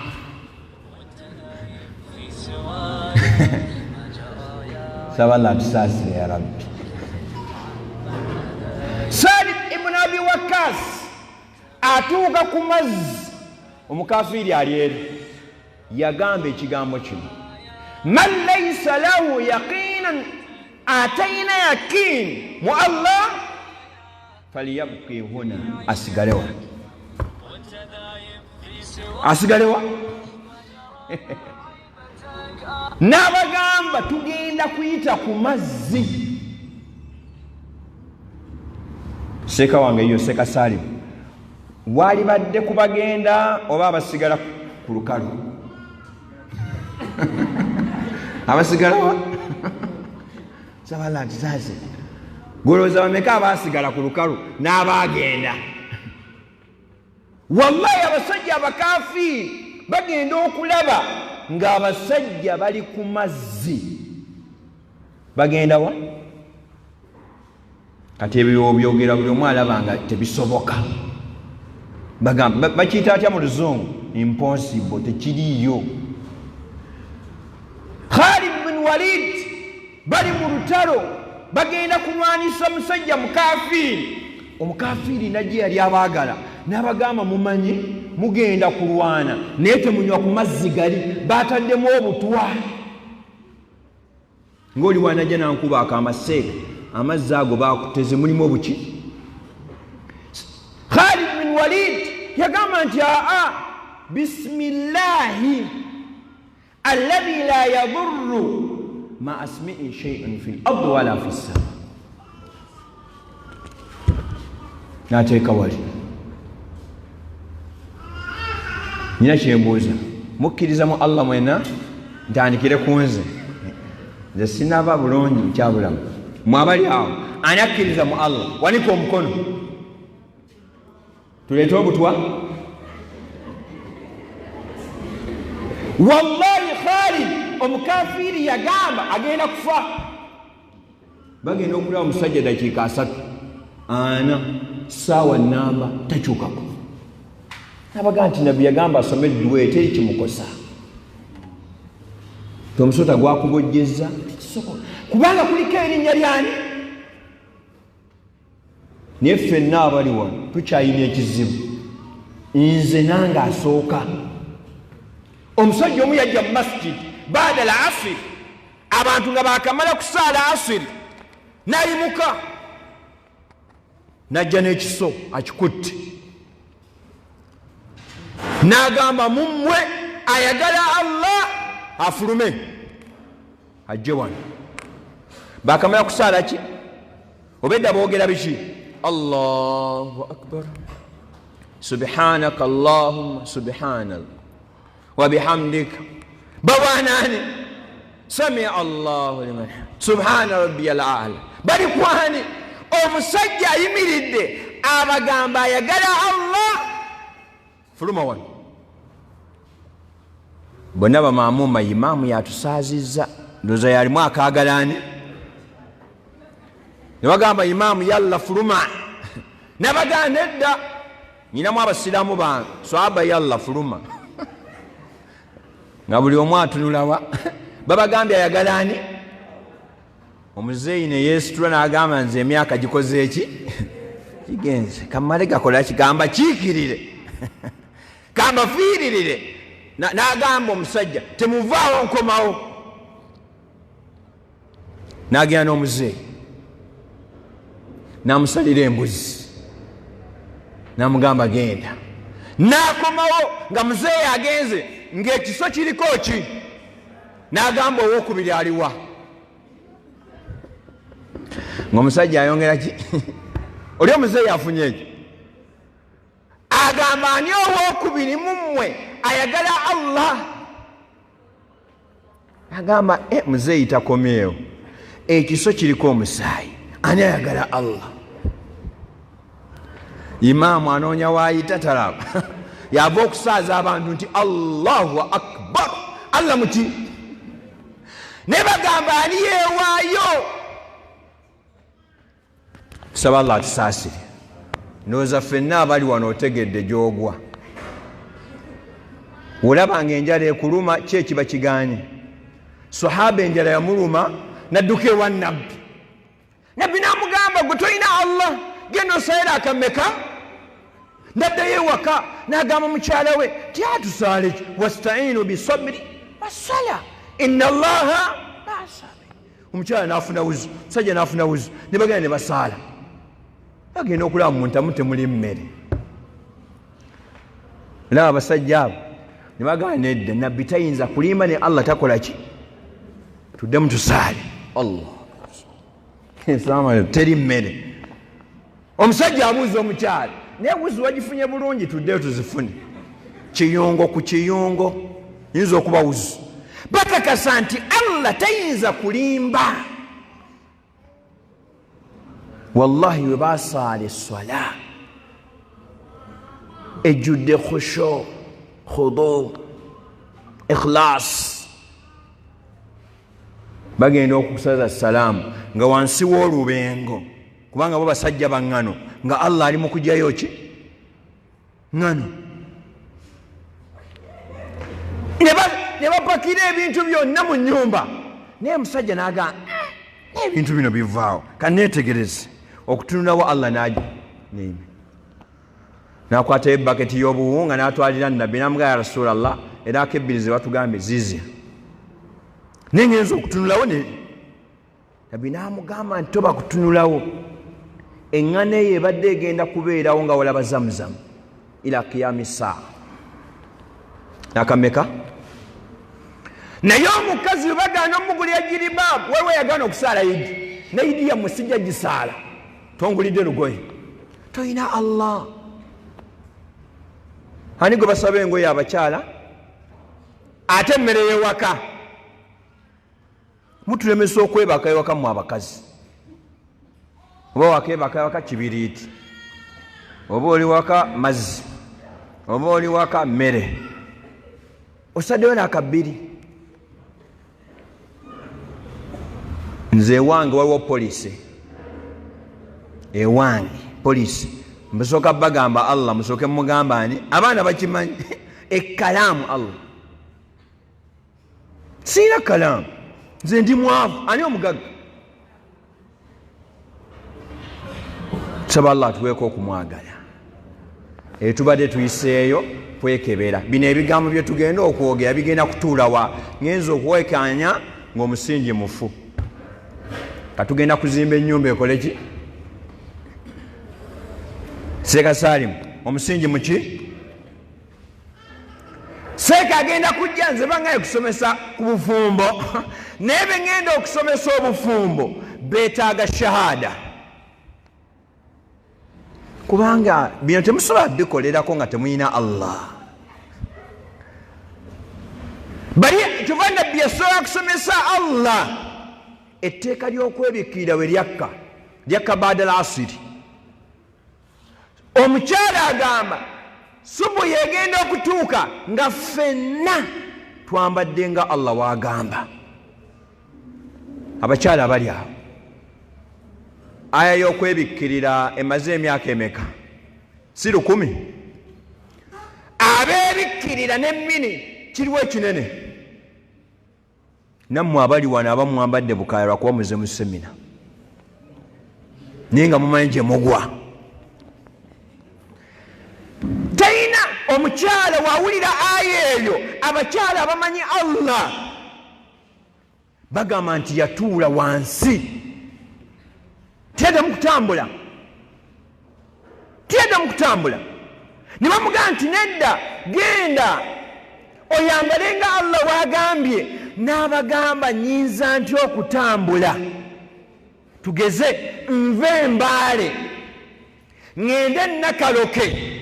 Saba Allah atusaasire ya Rabbi. Saad ibn Abi Waqqas atuuka ku mazzi, omukafiiri ali eri, yagamba ekigambo kino, man laysa lahu yaqinan, atayina yaqin mu Allah falyabqi huna, asigalewa, asigalewa. N'abagamba tugenda kuyita ku mazzi. Seeka wange yo Seeka Salim, walibadde kubagenda oba abasigala ku lukalu? Abasigala wa? Sabala nti golowooza bameka abasigala ku lukalu n'abaagenda? Wallahi abasajja abakafiiri bagenda okulaba ng'abasajja bali ku mazzi, bagenda wa? Kati ebyo byogera buli omu alaba nga tebisoboka. Bagamba bakiyita atya mu luzungu? Impossible, tekiriiyo. Khalid bin Walid bali mu lutalo, bagenda kulwanisa musajja mukafiiri. Omukafiiri najje yali abaagala n'abagamba, mumanyi mugenda kulwana naye temunywa ku mazzi gali bataddemu obutwa. Ng'oli wanajja nankuba akamaseeka, amazzi ago bakuteze mulimu obuki. Khalid bin Walid yagamba nti aa bismillahi alladhi la yadurru ma asmi'i shay'un fil ardi wala fis sama. N'ateeka wali. Nina kyembuuza, mukkiriza mu Allah mwena? Ntandikire ku nze, nze sinaba bulungi nkyabulamu. Mwabali awo ani akkiriza mu Allah? Wanika omukono tuleete obutwa. Wallahi Khalid omukafiiri yagamba agenda kufa. Bagenda okulaba omusajja dakiika 3 4 saawa namba takyukako. Nabaga nti nabbi yagamba asome edduwa eteri kimukosa, omusota gwakubojjeza tekisobola kubanga kuliko erinnya lyani. Naye ffenna abali wano tukyayina ekizibu. Nze nange asooka. Omusajja omu yajja mu masjid baada al asiri, abantu nga bakamala kusaala asiri, n'ayimuka n'ajja n'ekiso akikutte, n'agamba mummwe ayagala Allah afulume ajje wano. Bakamala kusaala ki? Obedda boogera biki? Allahu akbar, subhanaka allahumma subhanallah wa bihamdika, bawanani samia Allahu liman subhana rabbiyal a'la. Bali kwani? Omusajja ayimiridde abagamba ayagala Allah fuluma wano. Bonna bamaamuma, imaamu yatusaazizza, ndowooza yalimu akaagalani. Ne bagamba imaamu yalla fuluma, nabagamba nedda, nyinamu abasiraamu bange, swaba yalla fuluma. Nga buli omu atunulawa, babagambye ayagala ani? Omuzeeyi ne yeesitula n'agamba nze emyaka gikoze eki? Kigenze, kamale gakola kigamba kiikirire, kambafiiririre. N'agamba omusajja temuvaawo nkomawo. N'agenda n'omuzeeyi n'amusalira embuzi n'amugamba genda. N'akomawo nga muzeeyi agenze ng'ekiso kiriko ki? N'agamba owokubiri aliwa? Ng'omusajja ayongera ki? Oli omuzeeyi afunye eki? Agamba ani owokubiri mummwe ayagala Allah? Agamba muzeeyi takomyewo, ekiso kiriko omusaayi, ani ayagala Allah? Imaamu anoonya waayita talaba. Yava okusaaza abantu nti Allahu akbar, Allah muki? Ne bagamba ani yeewaayo? Tusaba Allah atusaasire. Ndowooza ffenna abali wano otegedde gy'ogwa. Olaba ng'enjala ekuluma, ki ekiba kigaanye? Sahaba enjala yamuluma n'adduka ewa Nabbi. Nabbi n'amugamba gwe tolina Allah, genda osaire akameka? N'addayo ewaka n'agamba mukyala we ti atusaale ki? Wastainu bisabri wassala inna Allaha ma'as-sabirin. Omukyala n'afuna wuzu, omusajja n'afuna wuzu, ne bagenda ne basaala. Bagenda okulaba mu ntamu temuli mmere. Laba abasajja abo ne bagamba nedda, Nabbi tayinza kulimba ne Allah takola ki? Tuddemu tusaale. Allah. Assalamu alaykum, teri mmere. Omusajja abuuza omukyala, naye wuzi wagifunye bulungi, tuddeyo tuzifune. Kiyungo ku kiyungo yinza okuba wuzu. Bakakasa nti Allah tayinza kulimba. Wallahi we basaala esswala ejjudde khushu, khudu, ikhlas, bagenda okusaza salaamu nga wansi w'olubengo, kubanga bo basajja baŋŋano, nga Allah ali mu kugyayo ki ŋŋano, ne bapakira ebintu byonna mu nnyumba. Naye omusajja n'agamba, ebintu bino bivaawo, kaneetegereze okutunulawo. Allah n'aja n'akwatayo ebaketi y'obuwunga n'atwalira Nabbi, n'amugamba, ya Rasulallah, era akebbiri ze batugambye zizya. Naye ngenza okutunulawo, ne Nabbi n'amugamba nti toba kutunulawo, eŋŋano eyo ebadde egenda kubeerawo nga walaba Zamuzamu ila qiyami saa. Nakameka naye omukazi bwe bagaana omugulira jiribaabu, waliwo yagaana okusaala idi, ne idi yammwe sijja gisaala, tongulidde lugoye, toyina Allah. Ani gwe basaba engoye? Abakyala. Ate emmere y'ewaka mutulemesa okwebaka ewaka mu abakazi, oba wakeebaka ewaka kibiriiti, oba oli waka mazzi, oba oli waka mmere, osaddeyo n'akabbiri. Nze ewange waliwo poliisi, ewange poliisi musooka bagamba Allah, musooke mugamba ani, abaana bakimanyi, ekkalaamu Allah, siina kalaamu, nze ndi mwavu, ani omugagga? Tusaba Allah atuweeko okumwagala. Etubadde tuyiseeyo kwekebera bino ebigambo bye tugenda okwogera bigenda kutuulawa. Ngenza okwekanya ng'omusingi mufu, katugenda kuzimba ennyumba ekole ki? Seeka Saalimu, omusingi muki? Seeka agenda kujja, nze bangaye kusomesa ku bufumbo, naye bengenda okusomesa obufumbo beetaaga shahada, kubanga bino temusobola bikolerako nga temuyina Allah. Bali kyova Nabbi yasobola kusomesa Allah. Etteeka ly'okwebikkirira we lyakka, lyakka baada al asiri. Omukyala agamba subu yegenda okutuuka nga ffenna twambadde nga Allah wagamba. Abakyala abali awo, aya y'okwebikkirira emaze emyaka emeka? Si 1000? Abeebikkirira n'emmini kiriwo ekinene. Nammwe abali wano abamu mwambadde bukaaya lwakuba muze mu semina, naye nga mumanyi gye mugwa. Talina omukyala wawulira aya eyo. Abakyala abamanyi Allah bagamba nti yatuula wansi, tiyaddamu kutambula, tiyaddamu kutambula. Ne bamugamba nti nedda, genda oyambale nga Allah wagambye. N'abagamba, nyinza nti okutambula, tugeze nve Embaale ŋŋende Nakaloke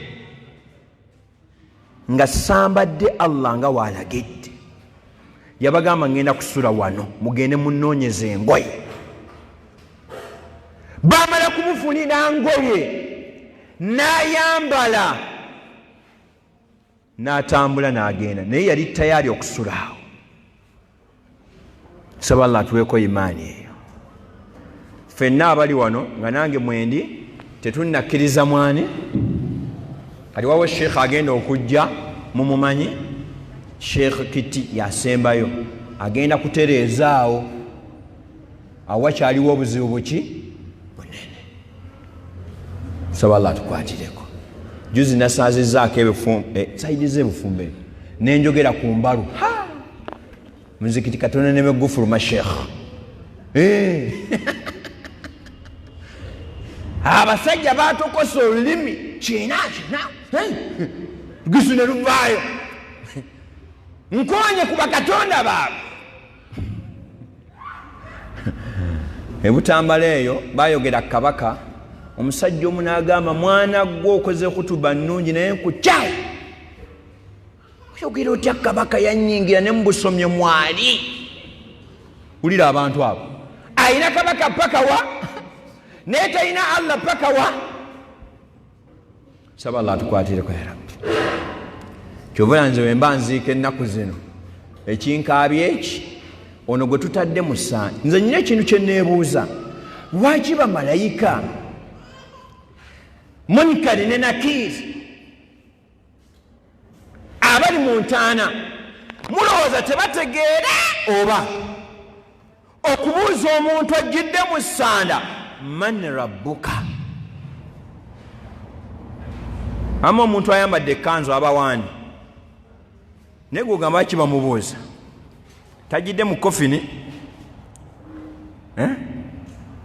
nga sambadde Allah nga waalagidde? Yabagamba, ŋŋenda kusula wano, mugende munoonyeza engoye. Bamala kumufunira ngoye, n'ayambala, n'atambula n'agenda, naye yali tayari okusula awo. Saba Allah atuweeko imaani eyo. Ffenna abali wano nga nange mwendi tetunnakkiriza mwani. Kati wawo sheekh agenda okujja, mumumanyi, Sheekh Kiti yasembayo, agenda kutereeza awo awo wakyaliwo obuzibu buki bunene. Saba Allah atukwatireko. Juzi nasaazizaako saidi z'ebufumbo ebyo, nenjogera ku mbalu muzikiti katono nemegufuluma. Sheekh, abasajja batokosa olulimi kina kina lugisu ne luvaayo, nkonye ku bakatonda baabwe. Ebutambala eyo bayogera kabaka Omusajja omu n'agamba, mwana gwe okoze kutuba nnungi naye nkukyayi. Oyogera otya kabaka yannyingira ne mubusomye mwali. Wulira abantu abo. Ayina kabaka paka wa? Naye talina Allah paka wa? Saba Allah atukwatireko ya Rabbi. Kyova nze bwe mba nziika ennaku zino ekinkaabye eki ono gwe tutadde mu ssaani. Nze nnina ekintu kye neebuuza, lwaki bamalayika Munkari ne Nakiiri abali mu ntaana mulowooza tebategeera oba okubuuza omuntu ajjidde mu ssanda man rabbuka? Ama omuntu ayambadde ekkanzu aba waani? Naye gw'ogamba ki bamubuuza? Tajjidde mu kofini?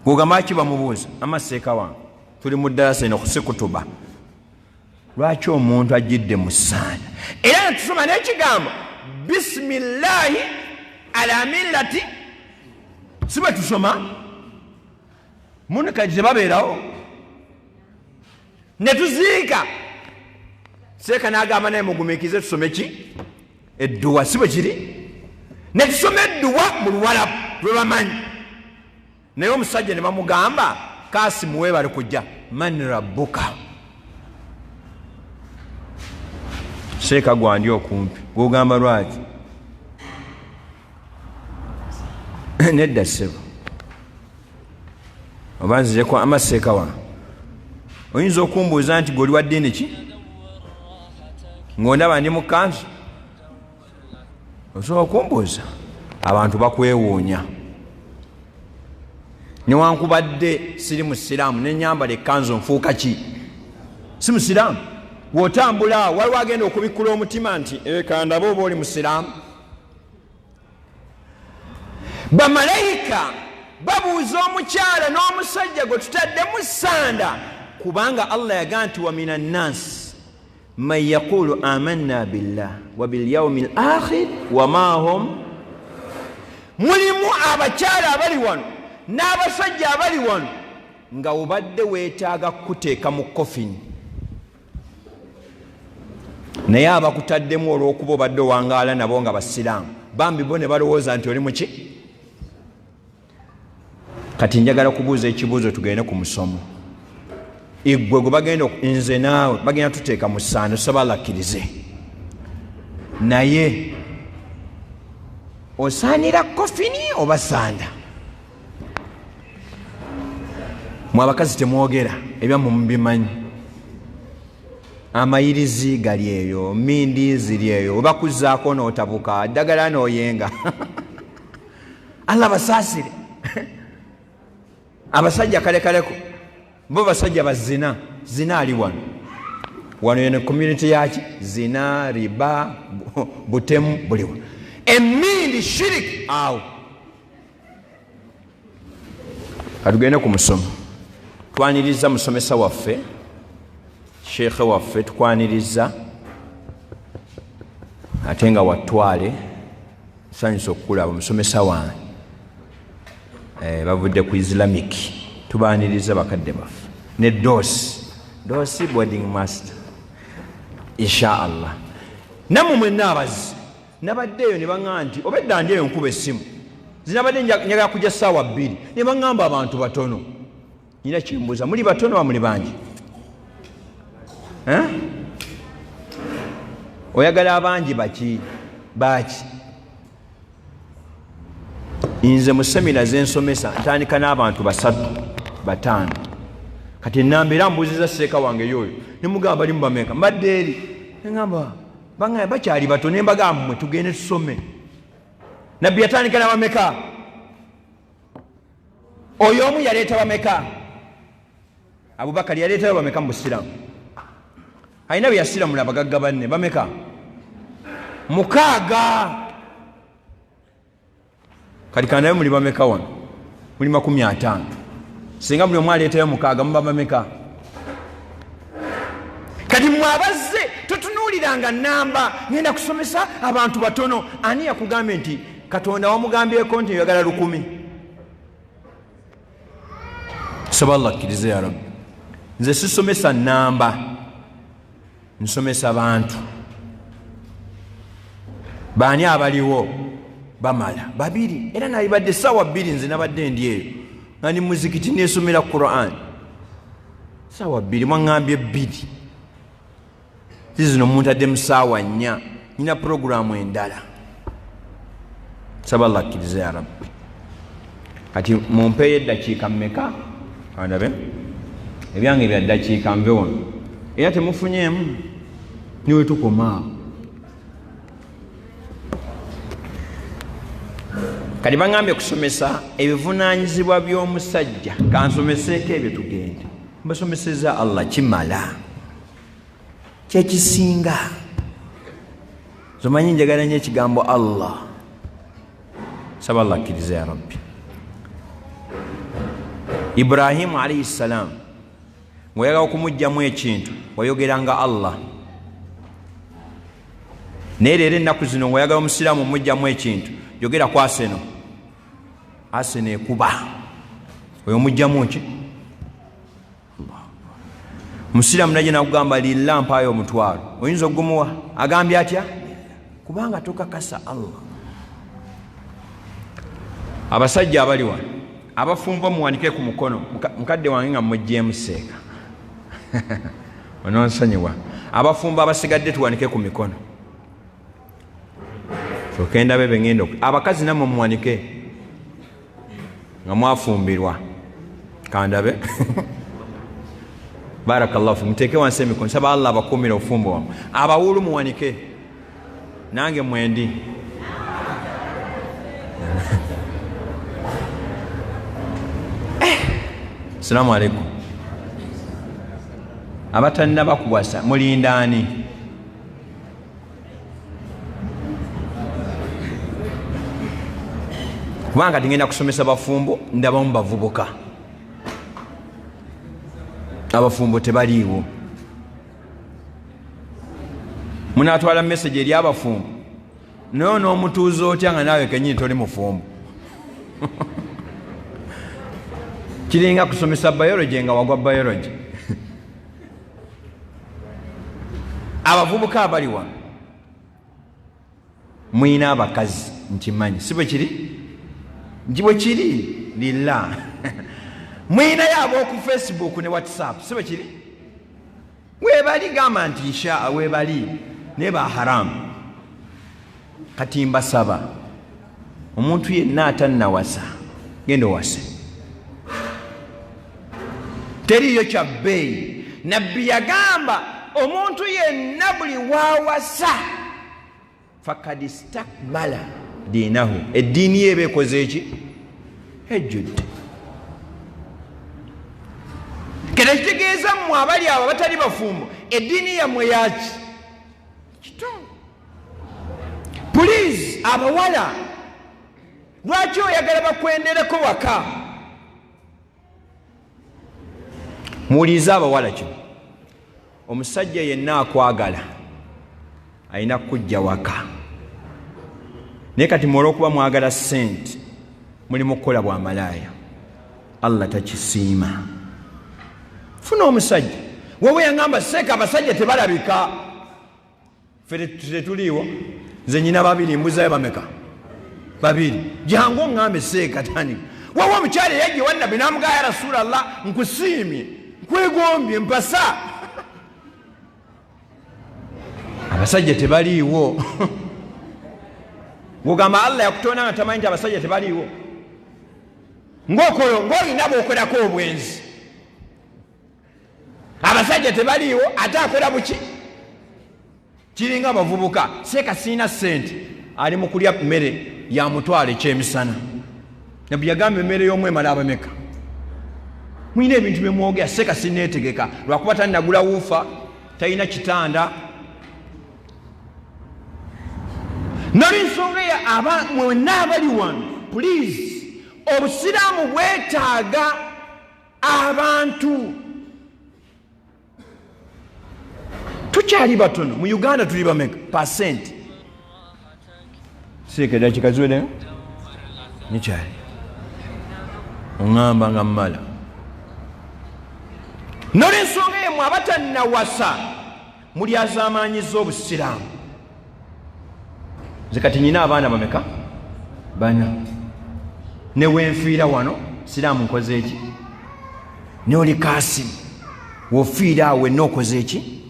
Gw'ogamba ki bamubuuza? Ama seeka wange tuli mu ddarasa eno kusikutuba. Lwaki omuntu ajjidde mu ssaanda? Era netusoma n'ekigambo bisimillahi ala millati, si bwe tusoma? Munkari tebabeerawo. Ne tuziika seeka n'agamba naye mugumiikize tusome ki? Edduwa, si bwe kiri? Ne tusoma edduwa mu Luwalabu lwe bamanyi. Naye omusajja ne bamugamba Kasimu weebale kujja, man rabbuka? Seeka gwandi okumpi gw'ogamba lwaki? Nedda ssebo, oba nzireko amaseeka wa? Oyinza okumbuuza nti gw'oli wa ddiini ki? Ng'ondaba ndi mu kkanzu? Osobola okumbuuza? Abantu bakwewuunya. Newankubadde siri musiraamu nenyambala ekkanzu nfuuka ki? Si musiraamu. Bw'otambula waliwo agenda okubikkula omutima nti kandabe oba oli musiraamu. Bamalayika babuuza omukyala n'omusajja gwe tutadde mu ssanda, kubanga Allah yagamba nti wa minan nas man yaqulu amanna billah wa bil yawmil akhir wa ma hum. Mulimu abakyala abali wano n'abasajja abali wano nga obadde weetaaga kukuteeka mu kofini, naye abakutaddemu olw'okuba obadde owangaala nabo nga basiraamu bambi bo ne balowooza nti oli muki. Kati njagala kubuuza ekibuuzo tugende ku musomo. Iggwe gwe bagenda nze naawe bagenda tuteeka mu ssaano, saba Allah akkirize, naye osaanira kofini oba sanda? Mwe abakazi temwogera ebyammwe mubimanyi. Amayirizi gali eyo, mindi ziri eyo, webakuzzaako n'otabuka, ddagala n'oyenga. Allah basaasire. Abasajja kalekaleko bo basajja bazina zina ali wano wano yene community yaki zina riba butemu buliwa emindi shirik awo. Katugende ku musomo. Twaniriza musomesa waffe, sheekhe waffe, tukwaniriza ate nga watwale nsanyusa okukulaba musomesa wange. Bavudde ku Islamic, tubaniriza bakadde baffe ne Dosi boarding master inshallah. Nammwe mwenna abazzi nabadde eyo ne baŋŋamba nti obedda ndi eyo nkuba essimu, zinabadde njagala kujja ssaawa 2 ne baŋŋamba abantu batono. Nina kyembuuza, muli batono oba muli bangi? Oyagala abangi baki? Baki? Nze mu semina zensomesa ntandika n'abantu 3 5. Kati ennamba era mbuuziza seeka wange y'oyo ne mugamba bali mu bameka, mbadde eri ne ŋŋamba bangamba bakyali bato, ne mbagamba mmwe tugende tusome. Nabbi yatandika na bameka? Oyo omu yaleeta bameka? Abubakari yaleetayo bameka mu busiraamu? Alina bye yasiramula abagagga banne bameka? 6. Kati kandabe muli bameka wano? Muli 50. Singa buli omu aleetayo 6 muba bameka? Kati mmwe abazze totunuuliranga nnamba, ngenda kusomesa abantu batono. Ani yakugambye nti Katonda wamugambyeko nti oyagala 1000? Saba Allah akkirize ya Rabbi. Nze sisomesa namba, nsomesa bantu. Baani abaliwo? Bamala babiri. Era nalibadde saawa 2 nze nabadde ndi eyo nga ndi muzikiti nesomera Quran saawa 2, mwaŋŋambye 2. Zino muntadde mu saawa 4, nina puroguramu endala. Saba Allah akkirize ya Rabbi. Kati mumpeeyo eddakiika mmeka? Andabe ebyange bya ddakiika nve wano, era temufunyeemu niwe tukomaawo. Kati baŋŋambye kusomesa ebivunaanyizibwa by'omusajja, kansomeseeko ebyo tugende. Mbasomeseza Allah kimala, kyekisinga. Zomanyi njagala nnyo ekigambo Allah. Saba Allah akkirize ya Rabbi. Ibrahimu alayhi salam ng'oyagala okumuggyamu ekintu wayogeranga Allah. Naye leero ennaku zino ng'oyagala omusiraamu omuggyamu ekintu yogera ku aseno, aseno ekuba, oyo omuggyamu ki? Musiraamu najja nakugamba lilla mpaayo omutwalo, oyinza okugumuwa? Agambye atya? Kubanga tokakasa Allah. Abasajja abali wano abafumbo muwanike ku mukono. Mukadde wange nga muggyemu seeka ononsonyiwa. Abafumbo abasigadde tuwanike ku mikono, okenda bebe ngendo. Abakazi nammwe muwanike nga mwafumbirwa, kandabe. Barakallahu fi, muteeke wansi emikono. Nsaba Allah abakuumire obufumbo wammwe. Abawulu muwanike, nange mwendi. Assalamu alaikum. Abatannaba kuwasa mulindaani? Kubanga tingenda kusomesa bafumbo, ndabamu bavubuka. Abafumbo tebaliiwo. Munaatwala message eri abafumbo, naye onoomutuuza otya nga naawe kennyini toli mufumbo? Kiringa kusomesa biology nga wagwa biology. Abavubuka abali wano mwina abakazi nkimanyi, si bwe kiri? Nti bwe kiri lilla. Mwinayo ab'oku Facebook ne WhatsApp, si bwe kiri? Webali, gamba nti insha webali, naye ba haramu. Kati mbasaba omuntu yenna atannawasa genda owase, teriiyo kya bbeeyi. Nabbi yagamba omuntu yenna buli waawasa fakad istakmala diinahu, eddiini ye eba ekoze eki? Ejjudde. Kera kitegeeza mmwe abali abo abatali bafumbo, eddiini yammwe yaki? Kito. Please abawala, lwaki oyagala bakwendereko waka? Muwulirize abawala kino, omusajja yenna akwagala alina kujja waka. Naye kati mwe olw'okuba mwagala ssente muli mu kukola bwa malaaya, Allah takisiima. Funa omusajja wewe yangamba seeka abasajja tebalabika, ffe tetuliiwo. Nze nyina babiri, mbuzayo bameka? Babiri. Jangu oŋŋambe seeka tandika. Wewe omukyala eyajja ewa Nabbi n'amugamba ya Rasulallah, nkusiimye, nkwegombye, mpasa. Abasajja tebaliiwo. Ng'ogamba Allah yakutonda nga tamanyi nti abasajja tebaliiwo, ng'okola ng'olina bw'okolako obwenzi. Abasajja tebaliiwo ate akola buki? Kiringa abavubuka, seeka sirina ssente, ali mu kulya mmere ya mutwalo ekyemisana. Nabbi yagamba emmere y'omu emala abameka? Mulina ebintu bye mwogera, seeka sinneetegeka lwakuba tannagula wuufa, talina kitanda. Nolwensonga eyo mwenna abali wano, please, obusiraamu bwetaaga abantu. Tukyali batono mu Uganda, tuli bameka? Percent seeka eddakiika ziweddeyo nikyali oŋŋamba nga mmala. Nolwensonga emu abatannawasa mulyazaamaanyiza obusiraamu. Nze kati nyina abaana bameka? 4. Ne wenfiira wano siraamu nkoze eki? Ne oli Kasimu wofiira awo wenna okoze eki?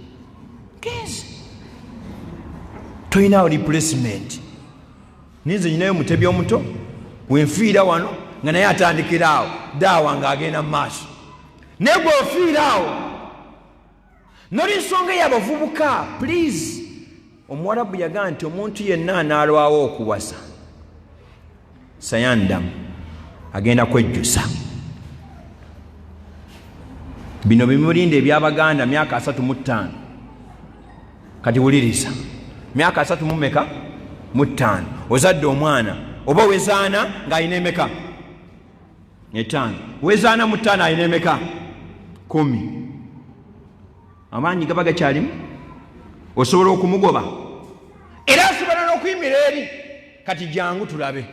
Genze tolinawo replacement. Ninze nyinayo mutebi omuto wenfiira wano nga naye atandikira awo daawa ng'agenda mu maaso, naye gweofiira awo. Nolwensonga y'abavubuka, please, omuwarabu yagamba nti omuntu yenna anaalwawo okuwasa sayandamu agenda kwejjusa. Bino bimulinda ebyabaganda myaka 35. Kati wuliriza, myaka 3 mumeka? 5. Ozadde omwana oba wezaana ng'alina emeka? 5. Wezaana mu 5 alina emeka? 10. Amaanyi gaba gakyalimu, osobola okumugoba era asobola n'okuyimira eri. Kati jangu tulabe.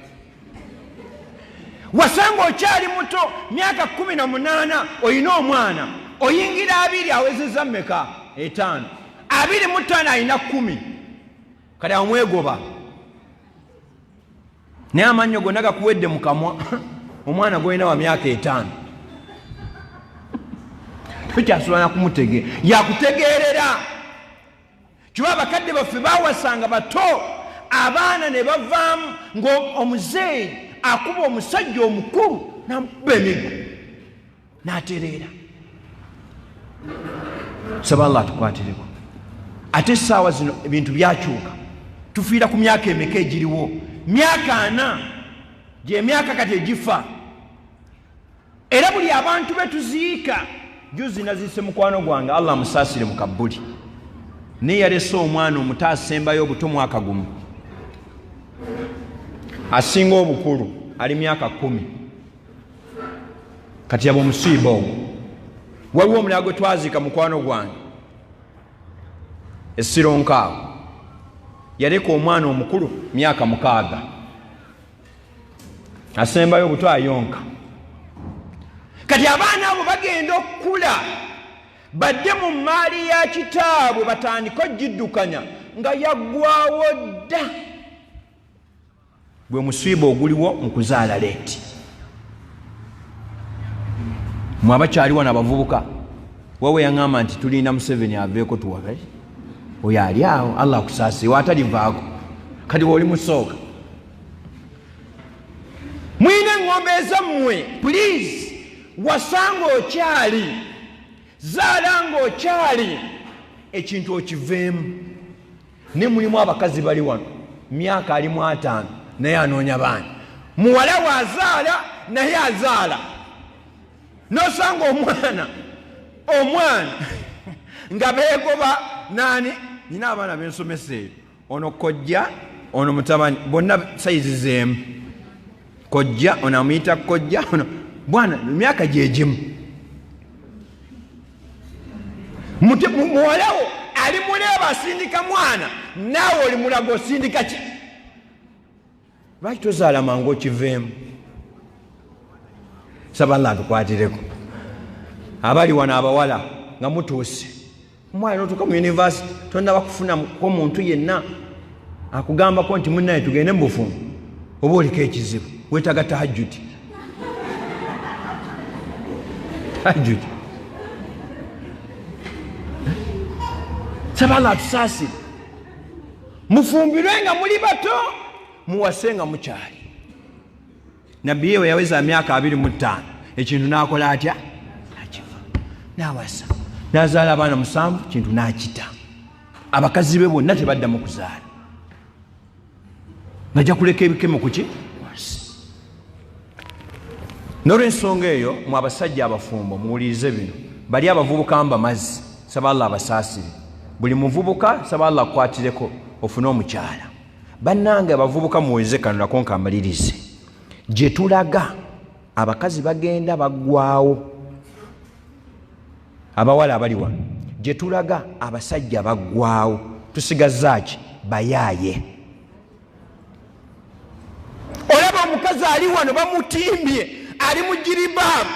Wasanga okyali muto, myaka 18, olina omwana, oyingira 20, awezezza mmeka? 5. 25 alina 10. Kati awo mwegoba, naye amannyo gonna gakuwedde mu kamwa. Omwana gwolina wa myaka 5 tokyasobola kumutegeera, yakutegeerera. Kiba abakadde baffe bawasanga bato, abaana ne bavaamu ng'omuzeeyi akuba omusajja omukulu n'amukuba emiggo n'atereera. Saba Allah atukwatireko. Ate essaawa zino ebintu byakyuka, tufiira ku myaka emeka egiriwo? Myaka 4 gy'emyaka kati egifa. Era buli abantu betuziika, juzi naziise mukwano gwange, Allah amusaasire mu kabbuli, naye yalese omwana omuto asembayo obuto mwaka gumu, asinga obukulu ali myaka 10. Kati yaba omusiiba ogwo. Waliwo omulala gwe twaziika mukwano gwange essironkaawo, yaleka omwana omukulu myaka 6, asembayo obuto ayonka. Kati abaana abo bagenda okukula badde mu mmaali ya kitaabwe, batandike ogiddukanya nga yaggwawo dda. Gwe musiiba oguliwo mu kuzaala leeti. Mwe abakyali wano abavubuka, wawe yaŋŋamba nti tulinda Museveni aveeko tuwagale. Oyo ali awo, Allah akusaasire, waatalivaako. Kati w'oli musooka. Mwine eŋŋombe ezammwe, please, wasanga okyali, zaala ng'okyali, ekintu okiveemu. Ne mulimu abakazi bali wano myaka alimu 5 naye anoonya baana, muwala we azaala naye azaala, n'osanga omwana nga beegoba nani. Nina abaana bensomesa eyo, ono kojja, ono mutabani, bonna sayizi zeemu. Kojja ono amuyita kojja, ono bwana, emyaka gyegimu. Muwalawo ali muleeba asindika mwana, naawe oli mulago osindika ki? Lwaki tozaala mangu okiveemu? Saba Allah atukwatireko. Abali wano abawala nga mutuuse, omwana n'otuuka mu yunivasite tonnaba kufunako muntu yenna akugambako nti munnaye tugende mu bufumbo, oba oliko ekizibu, weetaaga tahajjudi. Tahajjudi. Saba Allah atusaasire. Mufumbirwe nga muli bato, muwase nga mukyali. Nabbi ye yaweza myaka 25 ekintu n'akola atya? Nakiva n'awasa, n'azaala abaana 7, kintu n'akita. Abakazi be bonna tebaddamu kuzaala, bajja kuleka ebikemo ku ki? N'olwensonga eyo, mwe abasajja abafumbo muwulirize bino. Bali abavubuka mbamazzi, saba Allah abasaasire. Buli muvubuka saba Allah akwatireko ofune omukyala. Bannange abavubuka muweze kano nako nkamalirize. Gye tulaga abakazi bagenda baggwawo, abawala abali wano gye tulaga abasajja baggwawo, tusigazza ki? Bayaaye. Olaba omukazi ali wano bamutimbye, ali mu jiribaabu.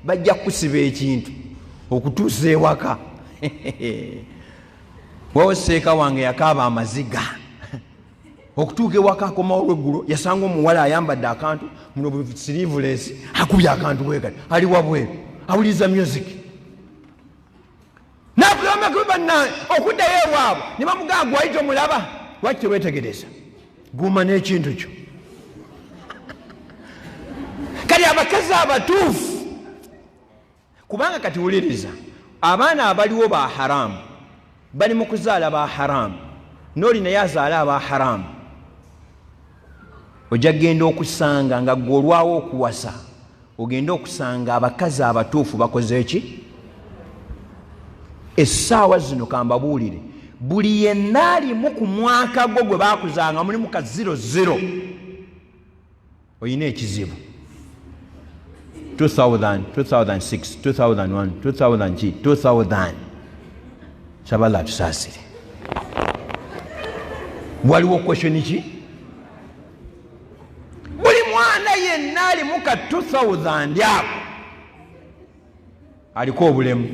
Bajja kukusiba ekintu okutuusa ewaka. Wawo seeka wange yakaaba amaziga okutuuka ewaka, akomawo olweggulo yasanga omuwala ayambadde akantu muno sleeveless, akubye akantu bwekati, ali wabweru awuliriza music. Nakulamakubanna okuddayo ewaabwe ne bamugamba gwali tomulaba, lwaki tewetegereza, guma n'ekintu kyo. Kati abakazi abatuufu, kubanga kati wuliriza, abaana abaliwo ba haramu, bali mu kuzaala ba haramu, n'oli naye azaala aba haramu. Ojja kugenda okusanga nga gwe olwawo okuwasa, ogenda okusanga abakazi abatuufu bakoze eki essaawa zino. Kambabuulire, buli yenna alimu ku mwaka gwo gwe bakuzanga mulimu ka 00, oyina ekizibu. 2000, 2006, 2001, 2000 ki, 2000, saba Allah atusaasire. Waliwo question ki? Buli mwana yenna alimu ka 2000 ako aliko obulemu.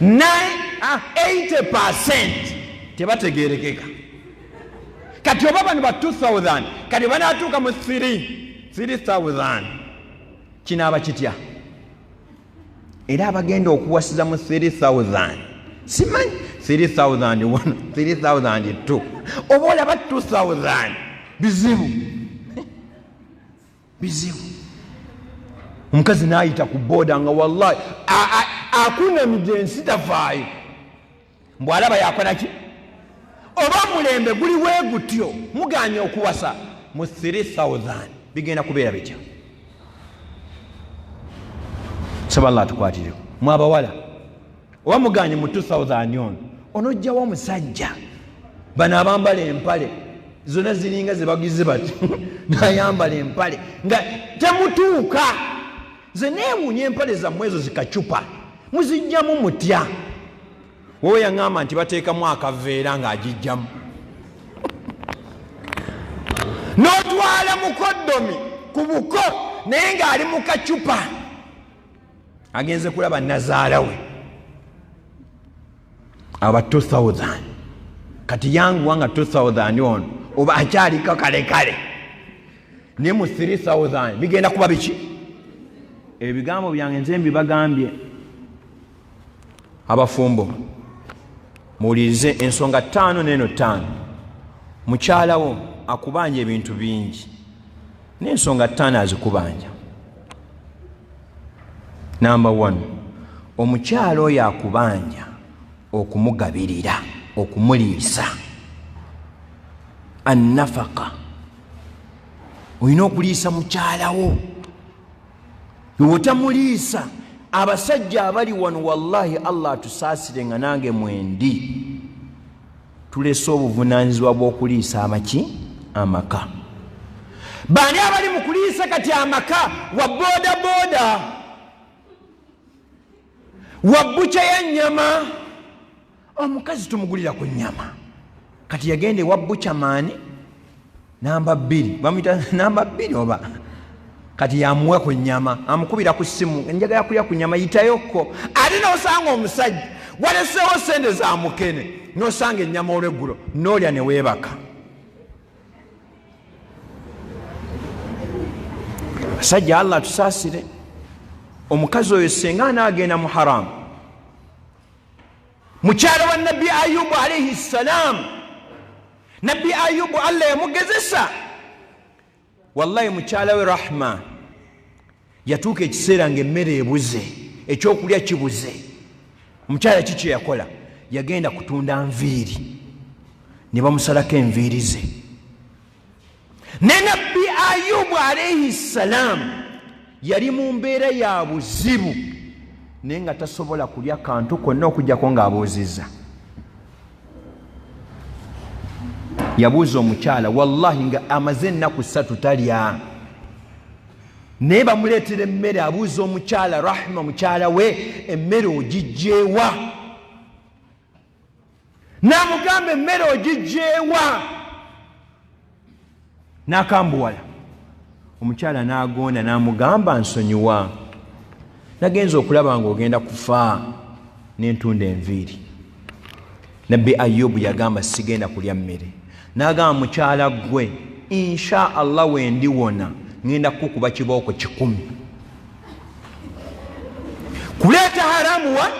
80% tebategerekeka. Kati oba bano ba 2000, kati banatuuka mu 3000 kinaaba kitya? Era abagenda okuwasiza mu 3000, simanyi 3001, 3002, oba olaba 2000, bizibu bizibu. Omukazi n'ayita ku booda nga wallahi akunamidde ensi, tafaayo mbwalaba yakola ki. Oba mulembe guli we gutyo, muganye okuwasa mu 3000, bigenda kubeera bitya? Saba Allah atukwatireko. Mwe abawala, oba muganye mu 2000, ono onojjawo omusajja. Bano abambala empale zonna ziringa zebagize bati, nayambala empale nga temutuuka. Nze neewuunya empale zammwe ezo zikacupa muzijjamu mutya? Wowe yaŋŋamba nti bateekamu akaveera ng'agijjamu, n'otwala mukoddomi ku buko naye ng'ali mu kacupa, agenze kulaba nazaala we. Aba 2000 kati yanguwa nga 2000 ono oba akyaliko kalekale, naye mu 3000 bigenda kuba biki? Ebigambo byange nze mbibagambye. Abafumbo muwulirize ensonga ttaano neeno ttaano. Mukyalawo akubanja ebintu bingi, n'ensonga ttaano azikubanja. Namba 1, omukyala oyo akubanja okumugabirira, okumuliisa, annafaka. Olina okuliisa mukyalawo, otamuliisa. Abasajja abali wano, wallahi Allah atusaasire, nga nange mwendi, tulese obuvunanyizibwa bw'okuliisa amaki amaka. Baani abali mu kuliisa kati amaka? Wa boda boda, wa butcher ya nyama. Omukazi tumugulira ku nyama, kati yagenda ewa butcher maani namba 2, bamuyita namba 2, oba kati yamuwa ku nyama, amukubira ku ssimu, njagala kulya ku nyama, yitayokko. Ate nosanga omusajja waleseewo sente za mukene, nosanga ennyama olweggulo, nolya ne weebaka. Basajja, Allah tusaasire. Omukazi oyo senga anaagenda mu haramu. Mukyala wa Nabbi Ayubu alaihi ssalaamu, Nabbi Ayubu Allah yamugezesa. Wallahi mukyala we Rahma yatuuka ekiseera nga emmere ebuze, ekyokulya kibuze. Omukyala ki kyeyakola? Yagenda kutunda nviiri, ne bamusalako enviiri ze. Ne Nabbi Ayubu alaihi ssalaamu yali mu mbeera ya buzibu, naye nga tasobola kulya kantu konna okugjako ng'abuuzizza. Yabuuza omukyala, wallahi nga amaze ennaku 3 talya, naye bamuleetera emmere. Abuuza omukyala Rahma, mukyala we, emmere ogijjeewa? N'amugamba, emmere ogijjeewa? N'akambuwala. Omukyala n'agonda n'amugamba, nsonyiwa, nagenza okulaba ng'ogenda kufa n'entunda enviiri. Nabbi Ayubu yagamba, sigenda kulya mmere. N'agamba, mukyala ggwe, insha Allah wendiwona ngenda kukuba kibooko 1,000. Kuleeta haramu wa?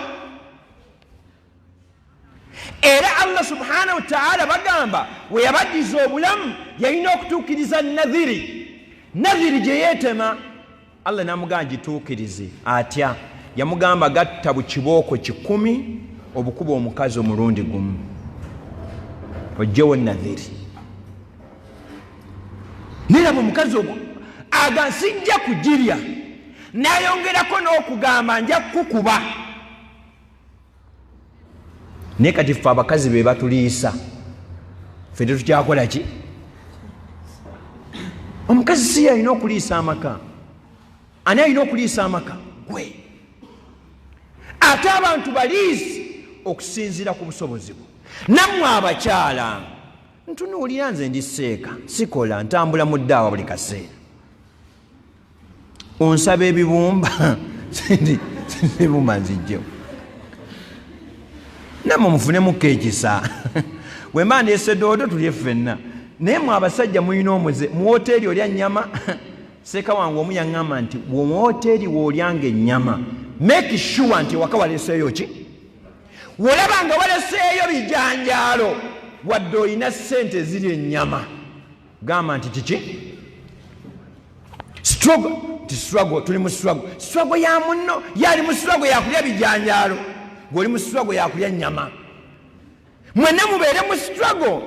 Era Allah subhanahu wa ta'ala bagamba we yabaddiza obulamu yalina okutuukiriza nadhiri. Nadhiri gye yeetema Allah n'amugamba gituukirize. Atya? Yamugamba gatta bukibooko 1,000 obukuba omukazi omulundi gumu, ojjewo nadhiri. Niraba omukazi ogwo aga sijja kugirya, n'ayongerako n'okugamba nja kukukuba. Naye kati ffe abakazi be batuliisa, ffe tetukyakola ki? Omukazi si alina okuliisa amaka. Ani alina okuliisa amaka? Gwe. Ate abantu baliisi okusinziira ku busobozi bwo. Nammwe abakyala, ntunuulira nze ndi seeka, sikola, ntambula mu ddaawa buli kaseera. Onsaba ebibumba, ebibumba nzijjewo. Nammwe mufunemuko ekisa. Bwe mba ndeese doodo tulye ffenna. Naye mmwe abasajja mulina omuze, mu woteeri olya nnyama. Seeka wange omu yaŋŋamba nti mu woteeri w'olyanga ennyama, make sure nti ewaka waleeseeyo ki? Wolaba nga waleseeyo bijanjaalo, wadde olina ssente eziri ennyama, gamba nti kiki? Struggle, ti struggle, tuli mu struggle. Struggle ya munno, yali mu struggle yakulya bijanjaalo, gwe oli mu struggle yakulya nnyama. Mwenna mubeere mu struggle.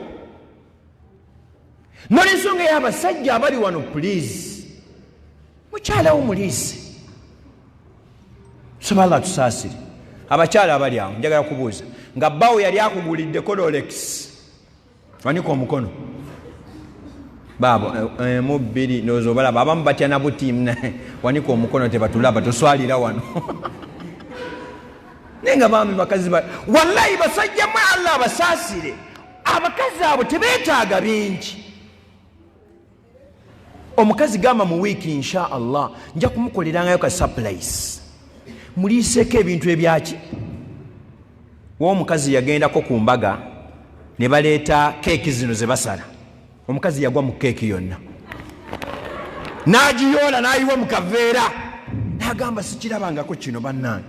N'olwensonga y'abasajja abali wano, please, mukyalawo muliise. Tusaba Allah tusaasire. Abakyala abali awo njagala kubuuza, nga bbaawo yali akuguliddeko Rolex, wanika omukono. Baabo mu bbiri ndowooza obalaba, abamu batya na buti, wanika omukono tebatulaba, toswalira wano. Naye nga bambi bakazi wallahi basajja mwe Allah abasaasire, abakazi abo tebeetaaga bingi. Omukazi gamba mu wiiki insha Allah nja kumukolerangayo ka surprise, muliiseeko ebintu ebyaki. W'omukazi yagendako ku mbaga ne baleeta keeki zino ze basala, omukazi yagwa mu keeki yonna n'agiyoola n'ayiwa mu kaveera, n'agamba sikirabangako kino bannange,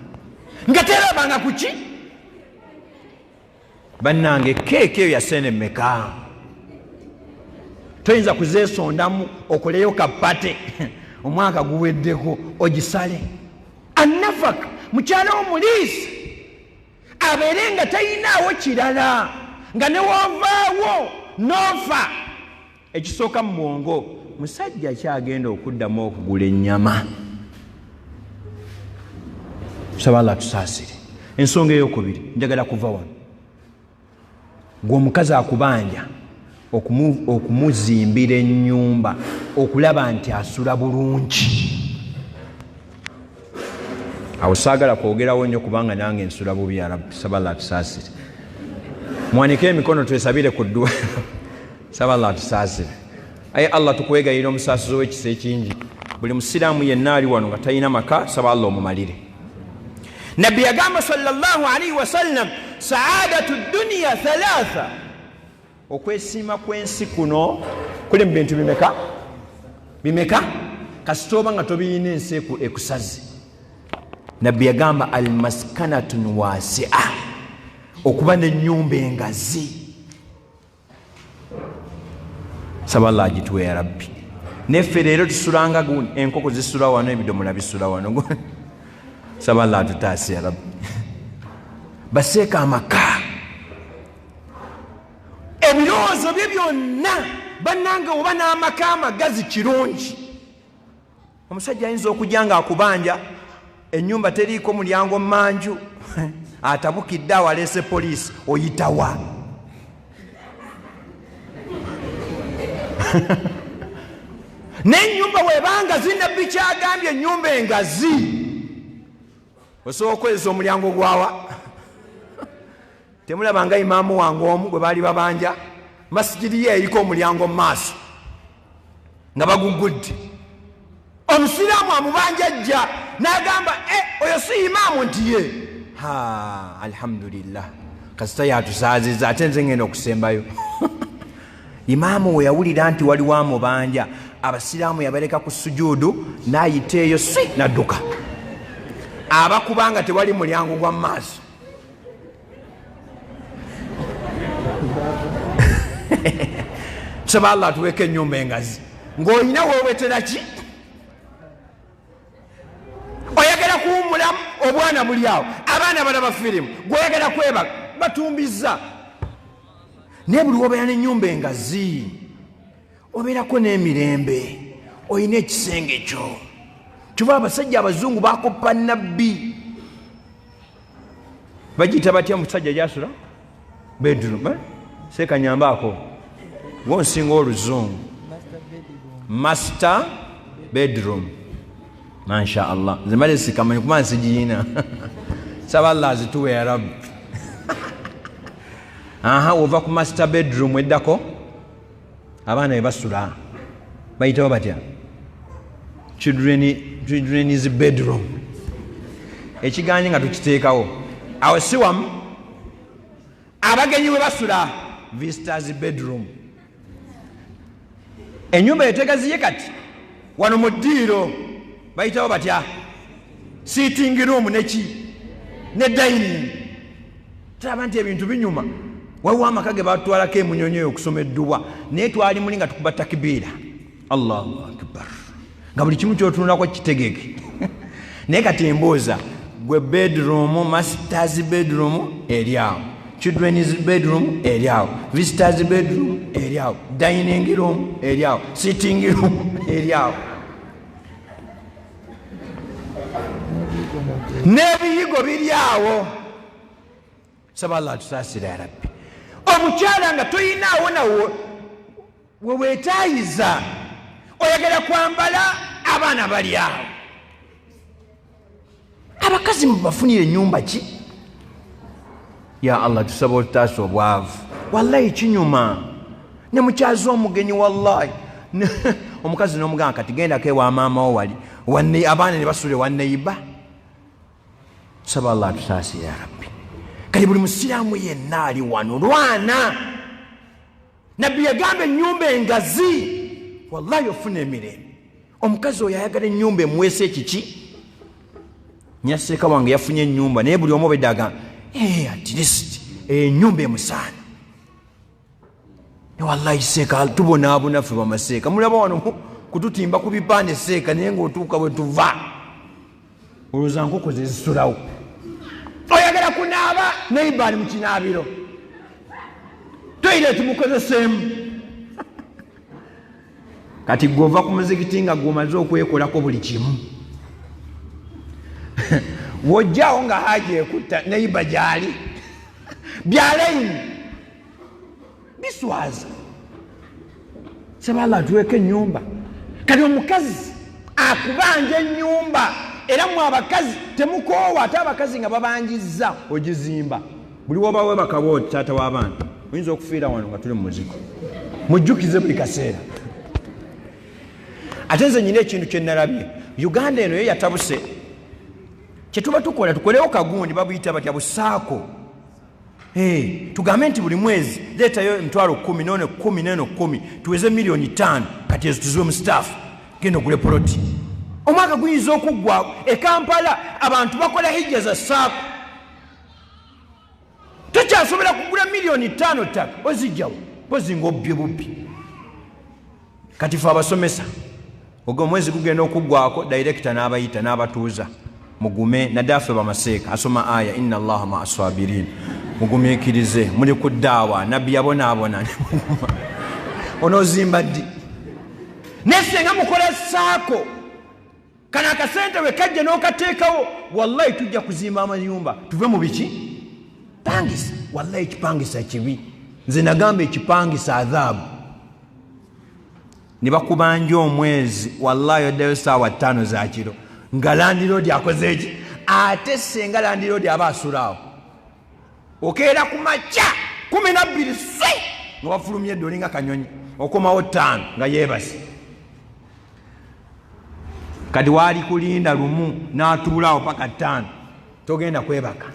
nga terabanga ku ki bannange. Keeki eyo yasene mmeka? Toyinza kuzeesondamu okoleyo kapate omwaka guweddeko ogisale. Annafaka mukyala omuliisi abeere nga tayinaawo kirala, nga ne wovaawo n'ofa. Ekisooka mu bwongo, musajja kyagenda okuddamu okugula ennyama. Tusaba Allah tusaasire. Ensonga eyokubiri, njagala kuva wano. Gwe omukazi akubanja okumuzimbira ennyumba, okulaba nti asula bulungi. Awo saagala kwogerawo nnyo kubanga nange nsula bubi. Ya Rabbi, saba Allah tusaasire. Muwanike emikono twesabire ku ddwa. Saba Allah tusaasire. Aye Allah, tukwegayirira omusaasizi w'ekisa ekingi, buli musiraamu yenna ali wano nga talina maka, saba Allah omumalire. Nabbi yagamba sallallahu alaihi wasallam, saadatu duniya thalatha, okwesiima kw'ensi kuno kuli mu bintu bimeka? Bimeka? Kasita oba nga tobiyina ensi ekusaze. Nabbi yagamba almaskanatun wasia, okuba n'ennyumba engazi. Saba Allah agituwe ya Rabbi. Neffe leero tusulanga enkoko zisula wano, ebidomola bisula wano. Saba Allah atutaase ya Rabbi. Baseeka amaka, ebirowoozo bye byonna bannange, oba n'amaka amagazi kirungi. Omusajja ayinza okujja ng'akubanja ennyumba teriiko mulyango mmanju, atabukidde awo aleese poliisi, oyitawa? N'ennyumba webanga zinabbi kyagambye ennyumba engazi, osobola okukozesa omulyango gwawa. Temulabanga imaamu wange omu gwe baali babanja, masigidi ye eriko omulyango mu maaso nga bagugudde. Omusiraamu amubanja ajja n'agamba, oyo si imaamu nti ye. Ha, alhamdulillah, kasita yatusaaziza, ate nze ngenda okusembayo. Imaamu we yawulira nti waliwo amubanja, abasiraamu yabaleka ku sujuudu n'ayita eyo si n'adduka, abakubanga tewali mulyango gwa maaso. Tusaba Allah atuweeko ennyumba engazi ng'olina weewetera ki? Oyagala kuwummulamu, obwana buli awo, abaana balaba firimu, gweoyagala kwebaka batumbizza. Naye buli wobeera n'ennyumba engazi obeerako n'emirembe, olina ekisenge kyo. Kyova abasajja abazungu bakoppa nabbi, bagiyita batya omusajja gyasula bedroom? Seekanyambaako gwonsinga oluzungu, master bedroom. Masha Allah, nze mbadde sikamanyi kuba nsigiyina. Saba Allah azituwe ya Rabbi. Aha, wova ku master bedroom eddako abaana be basula bayitawo batya? Children's bedroom. Ekiganye nga tukiteekawo awo si wamu. Abagenyi we basula visitors bedroom. Ennyumba etegaziye kati wano mu ddiiro bayitawo batya? Sitting room neki ne dining. Tulaba nti ebintu binyuma. Waliwo amaka ge batwalako emunyonyo eyo okusoma edduwa, naye twali muli nga tukuba takibiira, Allahu akbar, nga buli kimu kyotunulako kitegeke. Naye kati embuuza gwe, bedroom, masters bedroom eri awo, children's bedroom eri awo, visitors bedroom eri awo, dining room eri awo, sitting room eri awo, n'ebiyigo biri awo. Saba Allah atusaasire ya Rabbi. Omukyala nga toyinaawo nawo weweetaayiza, oyagala kwambala, abaana bali awo. Abakazi mubafunire ennyumba ki? Ya Allah, tusaba otutaasa obwavu. Wallahi kinyuma ne mukyaza omugenyi, wallahi omukazi n'omugamba kati gendako ewa maama wo wali abaana ne basula ewa neiba. Tusaba Allah atusaasire ya Rabbi. Kati buli musiraamu yenna ali wano lwana. Nabbi yagamba ennyumba engazi wallahi ofuna emirembe. Omukazi oyo ayagala ennyumba emuweesa ekiki. Nyaseeka wange yafunye ennyumba, naye buli omu obedde agamba at least ennyumba emusaana. Wallahi seeka tubonaabona ffe bamaseeka, mulaba wano kututimba ku bipande seeka, naye ng'otuuka bwe tuva olowooza nkoko ze zisulawo. Oyagala kunaaba, neiba ali mu kinaabiro, toilet mukozeseemu. Kati gwe ova ku muzikiti nga gwe omaze okwekolako buli kimu, wojjaawo nga haji ekutta, neiba gyali byalayini biswaza. Saba Allah atuweeko ennyumba. Kati omukazi akubanja ennyumba, era mwe abakazi temukoowa, ate abakazi nga babanjizza ogizimba. Buli woba webaka bwoti, taata w'abaana oyinza okufiira wano nga tuli mu muziko, mujjukize buli kaseera. Ate nze nyina ekintu kye nalabye, Uganda eno yo yatabuse. Kyetuba tukola, tukolewo kagundi babuyita batya, busaako. Tugambe nti buli mwezi leetayo emitwalo 10 nono 10 neno 10, tuweze 5 miliyoni. Kati ezo tuziwe mu staff, genda ogule poloti. Omwaka guyinza okuggwawo. E Kampala abantu bakola hijja za saako, tokyasobola kugula 5 miliyoni ttaka, ozijjawo pozi nga obbye bubbi. Kati fe abasomesa, ogwo omwezi gugenda okuggwako, director n'abayita n'abatuuza, mugume, naddala ffe bamaseeka. Asoma aya, inna Allaha maa sabirin, mugumiikirize, muli ku ddaawa, nabbi yabonaabona. Onoozimba ddi? Naye senga mukola saako, kano akasente bwe kajja n'okateekawo, wallahi tujja kuzimba amayumba, tuve mu biki pangisa. Wallahi ekipangisa kibi. Nze nagamba ekipangisa adhaabu. Ne bakubanja omwezi, wallahi oddayo saawa 5 za kiro nga landlord akoze eki. Ate senga landlord aba asulaawo, okeera ku makya 12 swe nga wafulumya edda, olinga kanyonyi, okomawo 5 nga yeebase. Kati waali kulinda lumu n'atuulaawo paka 5, togenda kwebaka.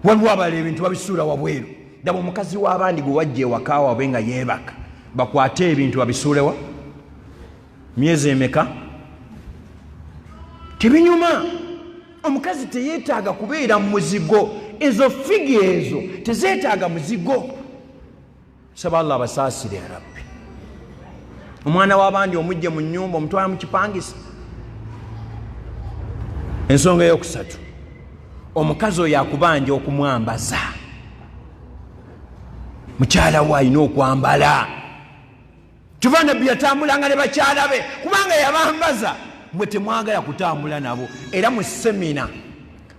Waliwo abala ebintu babisuula wabweru. Daba omukazi w'abandi gwe wajja ewaka waabwe nga yeebaka, bakwate ebintu babisuulewa myezi emeka? Tebinyuma. Omukazi teyeetaaga kubeera mu muzigo. Ezo figa ezo tezeetaaga muzigo. Saba Allah abasaasire ya Rabbi. Omwana w'abandi omujje mu nnyumba omutwala mu kipangisa. Ensonga eyokusatu, omukazi oyo akubanja okumwambaza. Mukyala we alina okwambala. Kyova Nabbi yatambulanga ne bakyala be kubanga yabambaza. Mwe temwagala kutambula nabo. Era mu semina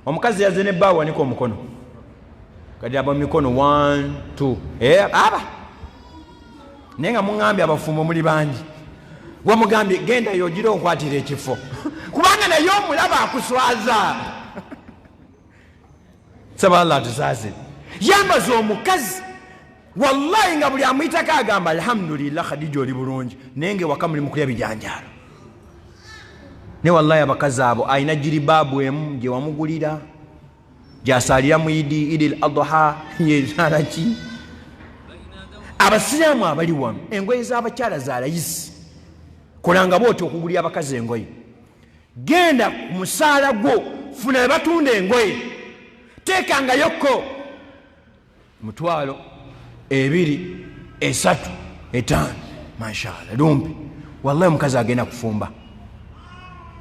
omukazi yazze ne bbaawe, wanika omukono kati aba mikono 1 2 aba naye nga muŋŋambye abafumbo muli bangi, wamugambye genda yogira onkwatira ekifo kubanga naye omulaba akuswaza. Saba Allah atusaasire. Yambaza omukazi wallahi nga buli amuyitako agamba alhamdulillah Khadija oli bulungi, naye nga ewaka muli mukulya bijanjaalo. Ne wallahi abakazi abo alina jiribaabu emu gye wamugulira gyasaalira mu idi idil adha yezalaki. Abasiraamu abali wano engoye z'abakyala za layisi, kolanga bwoti okugulira abakazi engoye. Genda ku musaala gwo funa we batunda engoye, teekangayokko 20, 2, 3, 5, mashallah lumpi. Wallahi omukazi agenda kufumba.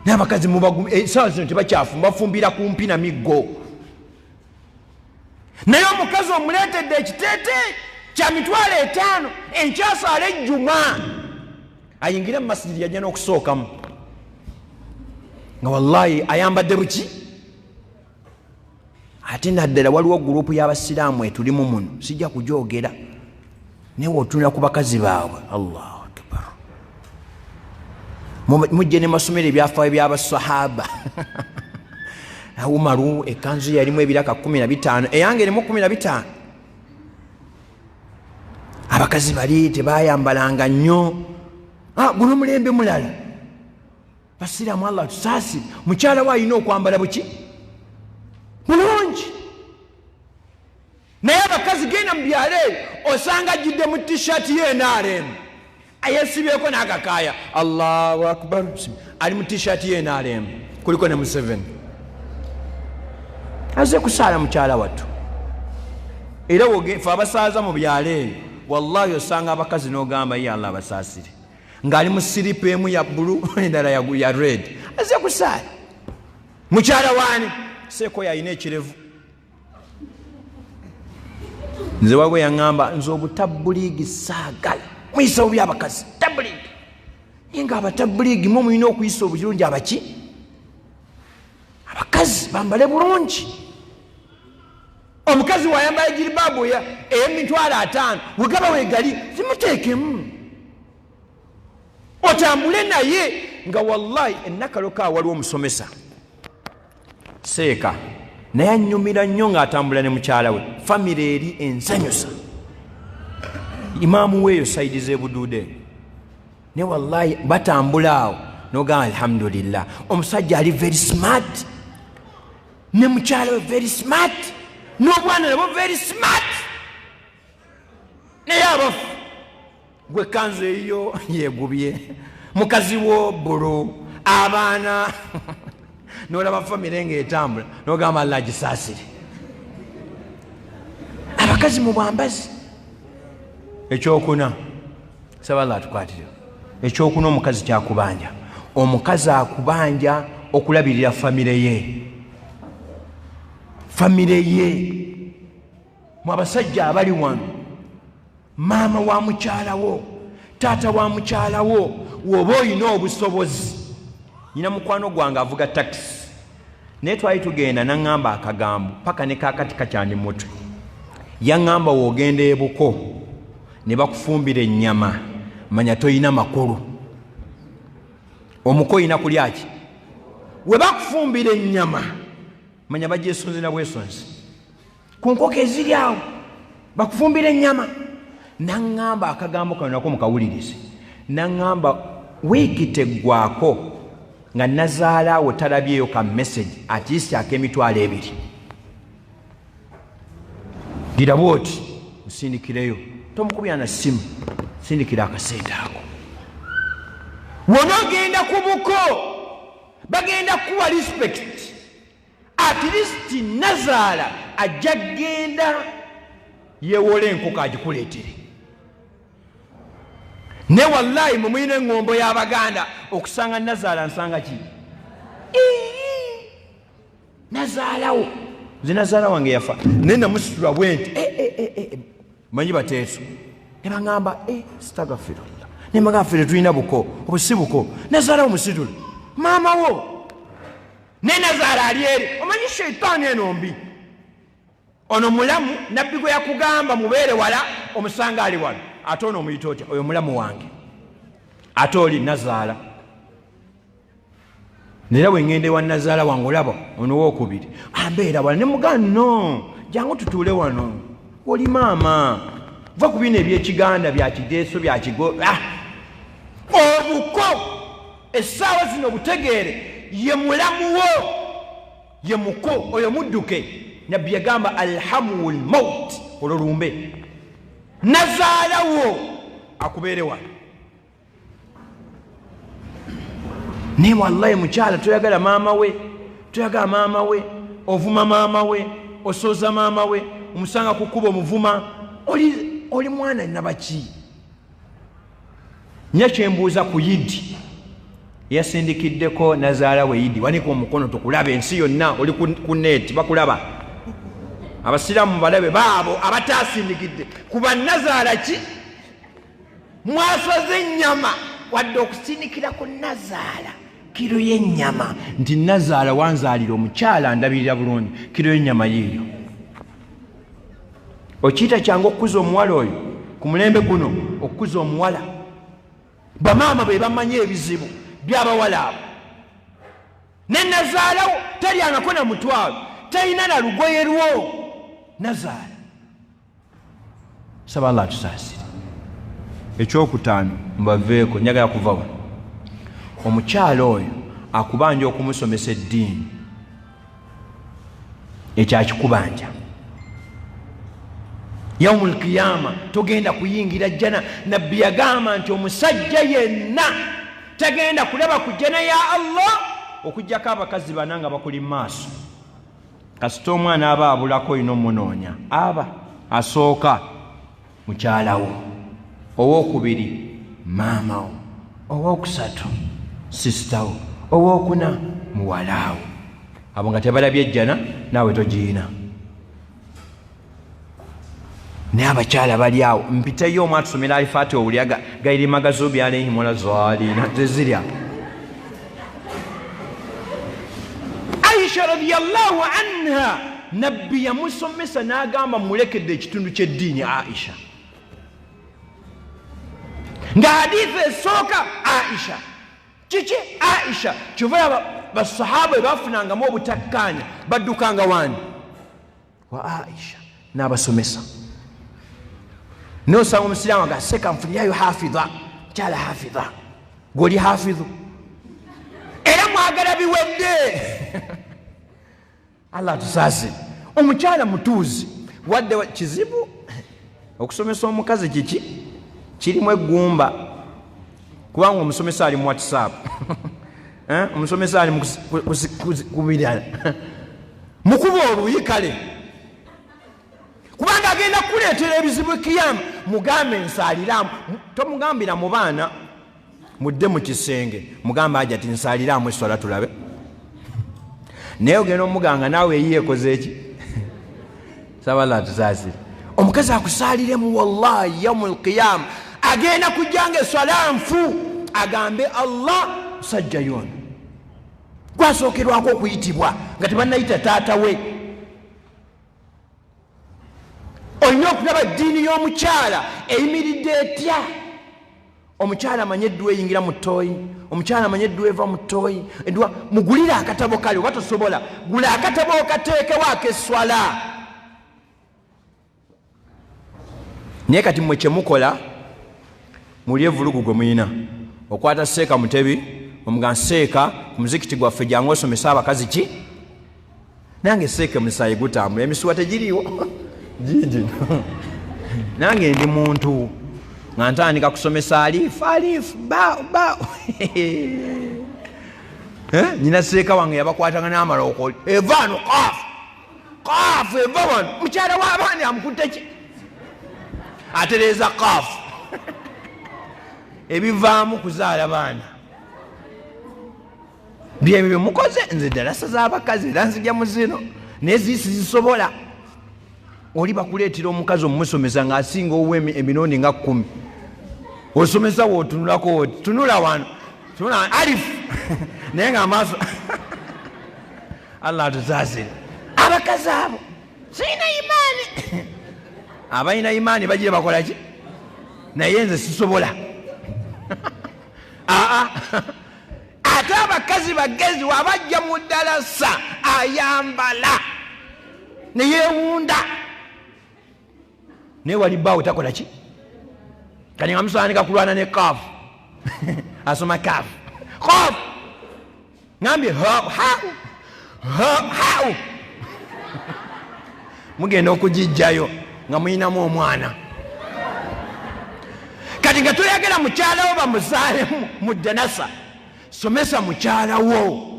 Naye abakazi essaawa zino tebakyafumba, bafumbira kumpi na miggo. Naye omukazi omuleetedde ekiteete kya 500,000, enkyasaala ejjuma ayingire mu masijidi yajja n'okusookamu nga wallahi ayambadde buki. Ate naddala waliwo gurupu y'abasiraamu etulimu muno, sijja kugyogera, naye wotunula ku bakazi baabwe, Allahu akbar. Mujje ne masomero ebyafaayo by'abasahaba. Umaru ekanzu yalimu ebiraka 15, eyange erimu 15. Abakazi bali tebayambalanga nnyo. Guno mulembe mulala. Basiraamu Allah tusaasire. Mukyala we alina okwambala buki bulungi. Naye abakazi genda mu byalo eyo osanga ajjidde mu t-shirt ye NRM, ayesibyeko n'akakaaya Allahu akbar, ali mu t-shirt ye NRM kuliko ne Museveni. Aze kusaala mukyala wattu. Era fe abasaaza mu byalo eyo wallahi osanga abakazi n'ogamba ye Allah abasaasire, ng'ali mu siripu emu ya bbulu endala ya red. Aze kusaala mukyala waani seeko yalina ekirevu. Nze wabwe yaŋŋamba nze obutabbuliigi saagala muyisa bubi abakazi tabbuliigi, naye nga abatabbuliigi mwe mulina okuyisa obulungi abaki abakazi bambale bulungi. Omukazi wayambala jiribaabu ey'emitwalo 50 wegaba wegali zimuteekemu otambule naye nga wallahi. Ennakaloka waliwo omusomesa seeka naye annyumira nnyo ng'atambula ne mukyala we, famire eri ensanyusa. Imaamu weeyo saidi z'ebuduude ne wallahi batambula awo nogamba alhamdulillah, omusajja ali very smart ne mukyala we very smart n'obwana nabo very smart. Naye abafu gwe kanzu eyo yegubye, mukazi wo bulu, abaana nolaba famire ng'etambula nogamba Allah agisaasire. Abakazi mu bwambazi. Ekyokuna, saba Allah atukwatire. Ekyokuna, omukazi kyakubanja. Omukazi akubanja okulabirira famire ye, famire ye. Mu abasajja abali wano, maama wa mukyalawo, taata wa mukyalawo, woba olina obusobozi. Nyina mukwano gwange avuga takisi, naye twali tugenda naŋŋamba akagambo paka ne kakati kakyandi mutwe. Yaŋŋamba w'ogenda ebuko ne bakufumbira ennyama, manya toyina makulu. Omuko oyina kulya ki? We bakufumbira ennyama manya bagyesonze na bwesonzi ku nkoko eziri awo, bakufumbira ennyama. Naŋŋamba akagambo kano nako mukawulirize. Naŋŋamba wiiki teggwako Nga nazaala awo talabyeyo ka message at least ak'emitwalo ebiri. Gira bwoti osindikireyo, tomukubya na ssimu, sindikira akasente ako. Wona ogenda ku buko bagenda kuwa respect, at least nazaala ajja genda yewola enkoko agikuleetere. Ne wallahi mwe mulina eŋŋombo y'Abaganda okusanga nazaala nsanga ki nazaalawo. Nze nazaala wange yafa naye namusitula bwe nti manyi bateeso ne baŋŋamba stagafirullah, ne mbagamba ffe tetulina buko, obusi buko, nazaalawo musitule maama wo ne nazaala ali eri. Omanyi sheitaani eno mbi, ono mulamu nabbi gwe yakugamba mubeere wala omusanga ali wano, ate ono omuyita otya? Oyo mulamu wange, ate oli nazaala. Nera bwe ŋŋenda ewa nazaala wange olaba ono wookubiri ambeera wala ne mugaa no jangu tutuule wano, oli maama va ku bino ebyekiganda bya kigeeso bya kigo. Obuko essaawa zino butegeere ye mulamu wo ye muko oyo mudduke. Nabbi yagamba alhamu lmaut, olwo lumbe nazaalawo akubeere wano. Naye wallahi mukyala toyagala maama we, toyagala maama we, ovuma maama we, osooza maama we, omusanga ku kkubo omuvuma, oli mwana nabaki? Nya kyembuuza ku yidi yasindikiddeko nazaala we yidi, wanika omukono tukulaba ensi yonna, oli ku neeti bakulaba, abasiraamu balabe baabo abatasindikidde ku bannazaala ki mwasoze ennyama wadde okusindikira ku nazaala kiro y'ennyama nti nazaala wanzaalira omukyala ndabirira bulungi, kiro y'ennyama yiiyo. Okiyita kyangu okukuza omuwala oyo ku mulembe guno, okukuza omuwala bamaama be bamanyi ebizibu by'abawala abo. Ne nazaalawo talyangako na mutwalo, talina na lugoye lwo nazaala. Saba Allah atusaasire. Ekyokutaano mbaveeko, njagala kuva wano. Omukyala oyo akubanja okumusomesa eddiini, ekyakikubanja yaumu lkiyama togenda kuyingira jjana. Nabbi yagamba nti omusajja yenna tagenda kulaba ku jjana ya Allah okuggyako abakazi bana nga bakuli mu maaso. Kasita omwana aba abulako olina omunoonya, aba asooka mukyalawo, owookubiri maamawo, owookusatu sisitawo, owookuna muwalaawo. Abo nga tebalabye ejjana naawe togiina. Naye abakyala bali awo mpiteyo omu atusomera alifaati owulya gairi magazubi alaihim wala zalina zezirya. Aisha radiyallahu anha nabbi yamusomesa n'agamba mulekedde ekitundu ky'eddiini Aisha, nga hadithi esooka Aisha kiki Aisha kyova basahaba bafunangamu obutakkaanya baddukanga wani wa Aisha n'abasomesa. Nosanga omusiraamu nga seka nfunirayo hafidha, mukyala hafidha, gwoli hafidhu era mwagala biwedde. Allah atusaasire. Omukyala mutuuzi wadde kizibu okusomesa omukazi, kiki kirimu eggumba, kubanga omusomesa ali mu WhatsApp, omusomesa ali kubirala mukuba oluyi kale, kubanga agenda kukuleetera ebizibu kiyama. Mugambe nsaaliramu, tomugambira mu baana, mudde mu kisenge mugambe aja ti nsaaliramu eswala tulabe. Naye ogenda omuganga naawe eyiye ekoze eki. Saba Allah atusaasire. Omukazi akusaaliremu, wallahi yaumu lqiyama agenda kujjanga eswala nfu agambe Allah musajja yono gwasookerwako okuyitibwa nga tebannayita taata we. Olina okulaba eddiini y'omukyala eyimiridde etya. Omukyala amanye edduwa eyingira mu ttooyi, omukyala amanye edduwa eva mu ttooyi, edduwa mugulire akatabo kale, oba tosobola gula akatabo okateekewo ak'esswala. Naye kati mmwe kyemukola muli evulugu gwe muyina okwata Seeka Mutebi Omuga nseeka ku muzikiti gwaffe jangu osomesa abakazi ki? Nange seeka musaayi gutambula, emisuwa tegiriiwo. Gigi. Nange ndi muntu nga ntandika kusomesa alifu alifu ba ba. Nyina seeka wange yabakwatanga n'amaloko. Eva no qaf. Qaf eva wano. Mukyala w'abaana amukutte ki? Atereeza qaf. Ebivaamu kuzaala baana. Byebyo bye mukoze, nze ddalasa z'abakazi era nzijja mu zino naye ziisi zisobola. Oli bakuleetera omukazi omumusomesa ng'asinga owuwe emirundi nga 10. Osomesa w'otunulako oti, tunula wano, tunula wano, alifu. Naye ng'amaaso Allah atusaasire. Abakazi abo sirina imaani. Abalina imaani bagira bakola ki? Naye nze sisobola. Aa. Ate abakazi bagezi wabajja mu ddalasa ayambala ne yeewunda, naye wali bbaawe takola ki? Kati nga musaanika kulwana ne kaafu. Asoma kaafu kaafu, ngambye ha ha ha, mugenda okugijjayo nga muyinamu omwana. Kati nga toyagala mukyala wo bamuzaale mu ddalasa, somesa mukyala wo.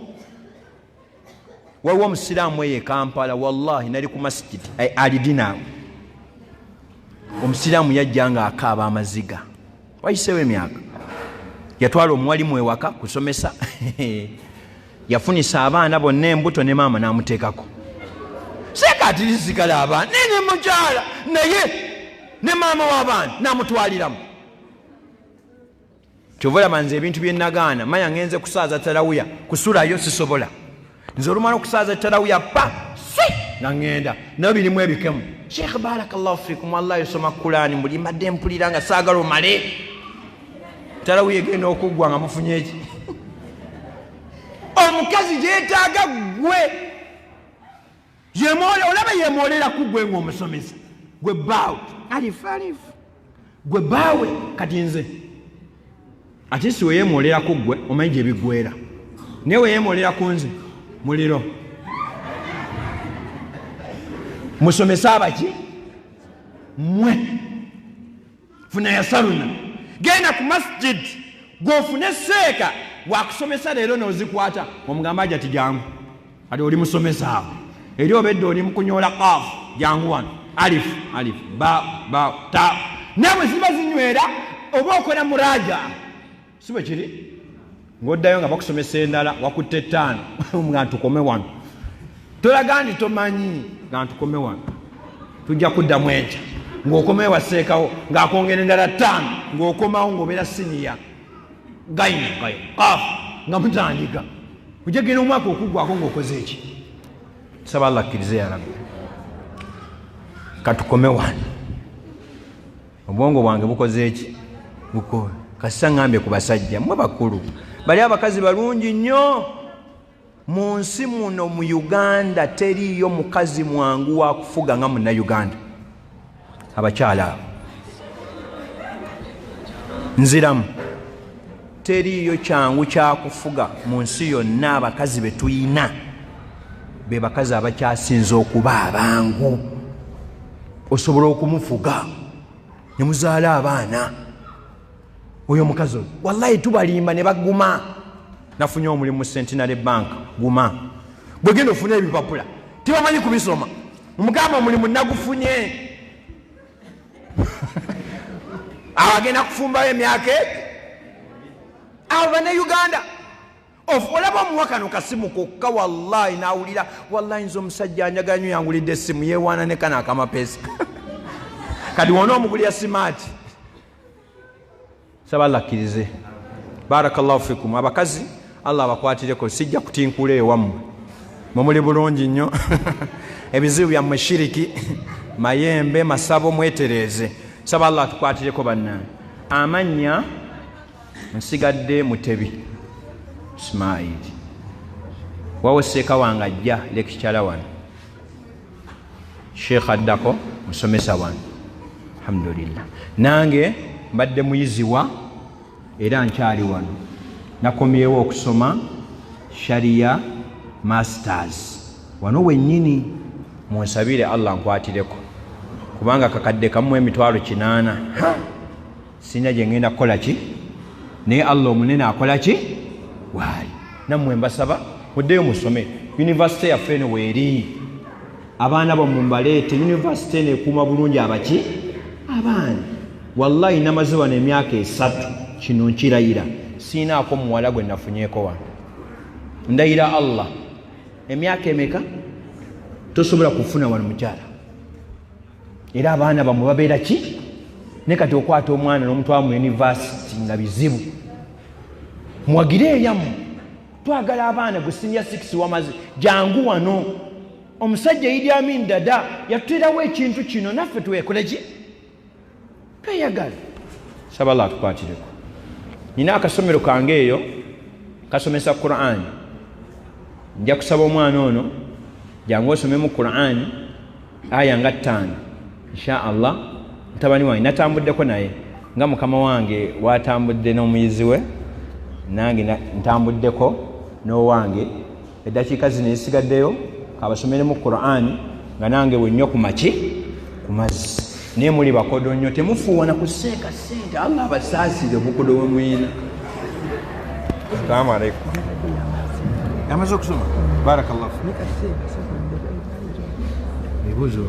Waliwo omusiraamu eyo e Kampala, wallahi nali ku masjid alidinaawo, omusiraamu yajja nga akaaba amaziga, wayiseewo emyaka. Yatwala omuwalimu ewaka kusomesa, yafunisa abaana bonna embuto ne maama n'amuteekako. Seeka atirisigala abaana naye ne mukyala naye ne maama w'abaana n'amutwaliramu. Kyova olaba nze ebintu bye nagaana, manya ngenze kusaaza tarawuya, kusulayo sisobola. Nze olumala okusaaza tarawuya pa si nga ŋŋenda nayo birimu ebikemu. Sheikh barakallahu fikum, wallahi osoma Kulaani muli mbadde mpulira nga saagala omale. Tarawuya egenda okuggwa nga mufunye eki? Omukazi gyetaaga ggwe olaba yemwolera ku ggwe ng'omusomesa gwe bbaawe alifu alifu gwe bbaawe. Kati nze ate si weyemwolera ku ggwe omanyi gye biggwera, naye weyemwolera ku nze muliro. Musomesa abaki mmwe, funa yasaluna, genda ku masjid gw'ofune seeka wakusomesa leero n'ozikwata, omugamba aja ti jangu, kati oli musomesa awo eri obedde oli mukunyoola kaafu, jangu wano alifu alifu ba ba ta, naye bwe ziba zinywera oba okola muraja, si bwe kiri? Ng'oddayo nga bakusomesa endala wakutte 5 nga ntukome wano, tolaga nti tomanyi nga ntukome wano, tujja kuddamu enkya ng'okomayo waseekawo ng'akwongera endala 5 ng'okomawo ng'obeera siniya gayina gayo kaafu nga mutandika ojja genda omwaka okuggwako ng'okoze eki. Saba Allah akkirize ya Rabbi. Katukome wano, obwongo bwange bukoze eki? Buko kasita ngambye ku basajja mmwe bakulu, bali abakazi balungi nnyo mu nsi muno. Mu Uganda teriiyo mukazi mwangu wa kufuga nga munnayuganda. Abakyala abo nziramu, teriiyo kyangu kyakufuga mu nsi yonna. Abakazi be tuyina be bakazi abakyasinze okuba abangu. Osobola okumufuga ne muzaala abaana. Oyo omukazi oyo wallahi tubalimba ne baguma. Nafunye omulimu mu Centenary Bank, guma bwegenda ofune ebipapula tebamanyi kubisoma, mugamba omulimu nagufunye. Awo agenda kufumbayo emyaka egi. Abo bannayuganda olaba omuwa kano kasimu kokka, wallahi nawulira wallahi nze omusajja anjagala nnyo, yangulidde essimu, yeewaana ne kano akamapeesa. Kati wona omugulira simaati. Saba Allah akkirize. Barakallahu fikum. Abakazi Allah abakwatireko, sijja kutinkula ewammwe, mwe muli bulungi nnyo. Ebizibu byammwe shiriki, mayembe, masabo, mwetereeze. Saba Allah atukwatireko bannange. Amannya nsigadde Mutebi Ismaili, wawo seeka wange ajja lekikyala wano, Sheikh addako musomesa wano, alhamdulillah. Nange mbadde muyiziwa era nkyali wano. Nakomyewo okusoma Sharia Masters wano wennyini. Munsabire Allah nkwatireko, kubanga kakadde kamu 800,000 sirina gye ngenda kukola ki, naye Allah omunene akola ki waali. Nammwe mbasaba muddeyo musome. Yunivasite yaffe eno weeri, abaana bammwe mbaleete. Yunivasite eno ekuuma bulungi abaki abaana. Wallahi namaze wano emyaka 3, kino nkirayira, siinaako muwala gwe nafunyeeko wano. Ndayira Allah, emyaka emeka tosobola kufuna wano mukyala. Era abaana bammwe babeera ki? Ne kati okwata omwana n'omutwala mu yunivasiti nga bizibu. Muwagire eyammwe, twagala abaana. Gwe senior 6 wamaze, jangu wano. Omusajja Idi Amin Dada yatuterawo ekintu kino, naffe twekole ki? Tweyagale. Saba Allah atukwatireko. Nina akasomero kange eyo kasomesa Qur'an. Nja kusaba omwana ono, jangu osomemu Qur'an aya nga 5 insha Allah. Mutabani wange natambuddeko naye nga mukama wange watambudde n'omuyizi we, nange ntambuddeko n'owange. Eddakiika zino ezisigaddeyo kabasomeremu Qur'an nga nange bwennywa ku maki ku mazzi. Naye muli bakodo nnyo, temufuuwana kuseeka ssente. Allah abasaasire obukodo bwe muyina. Assalamu alaikum. Yamaze okusoma? Barakallahu. Ebibuuzo.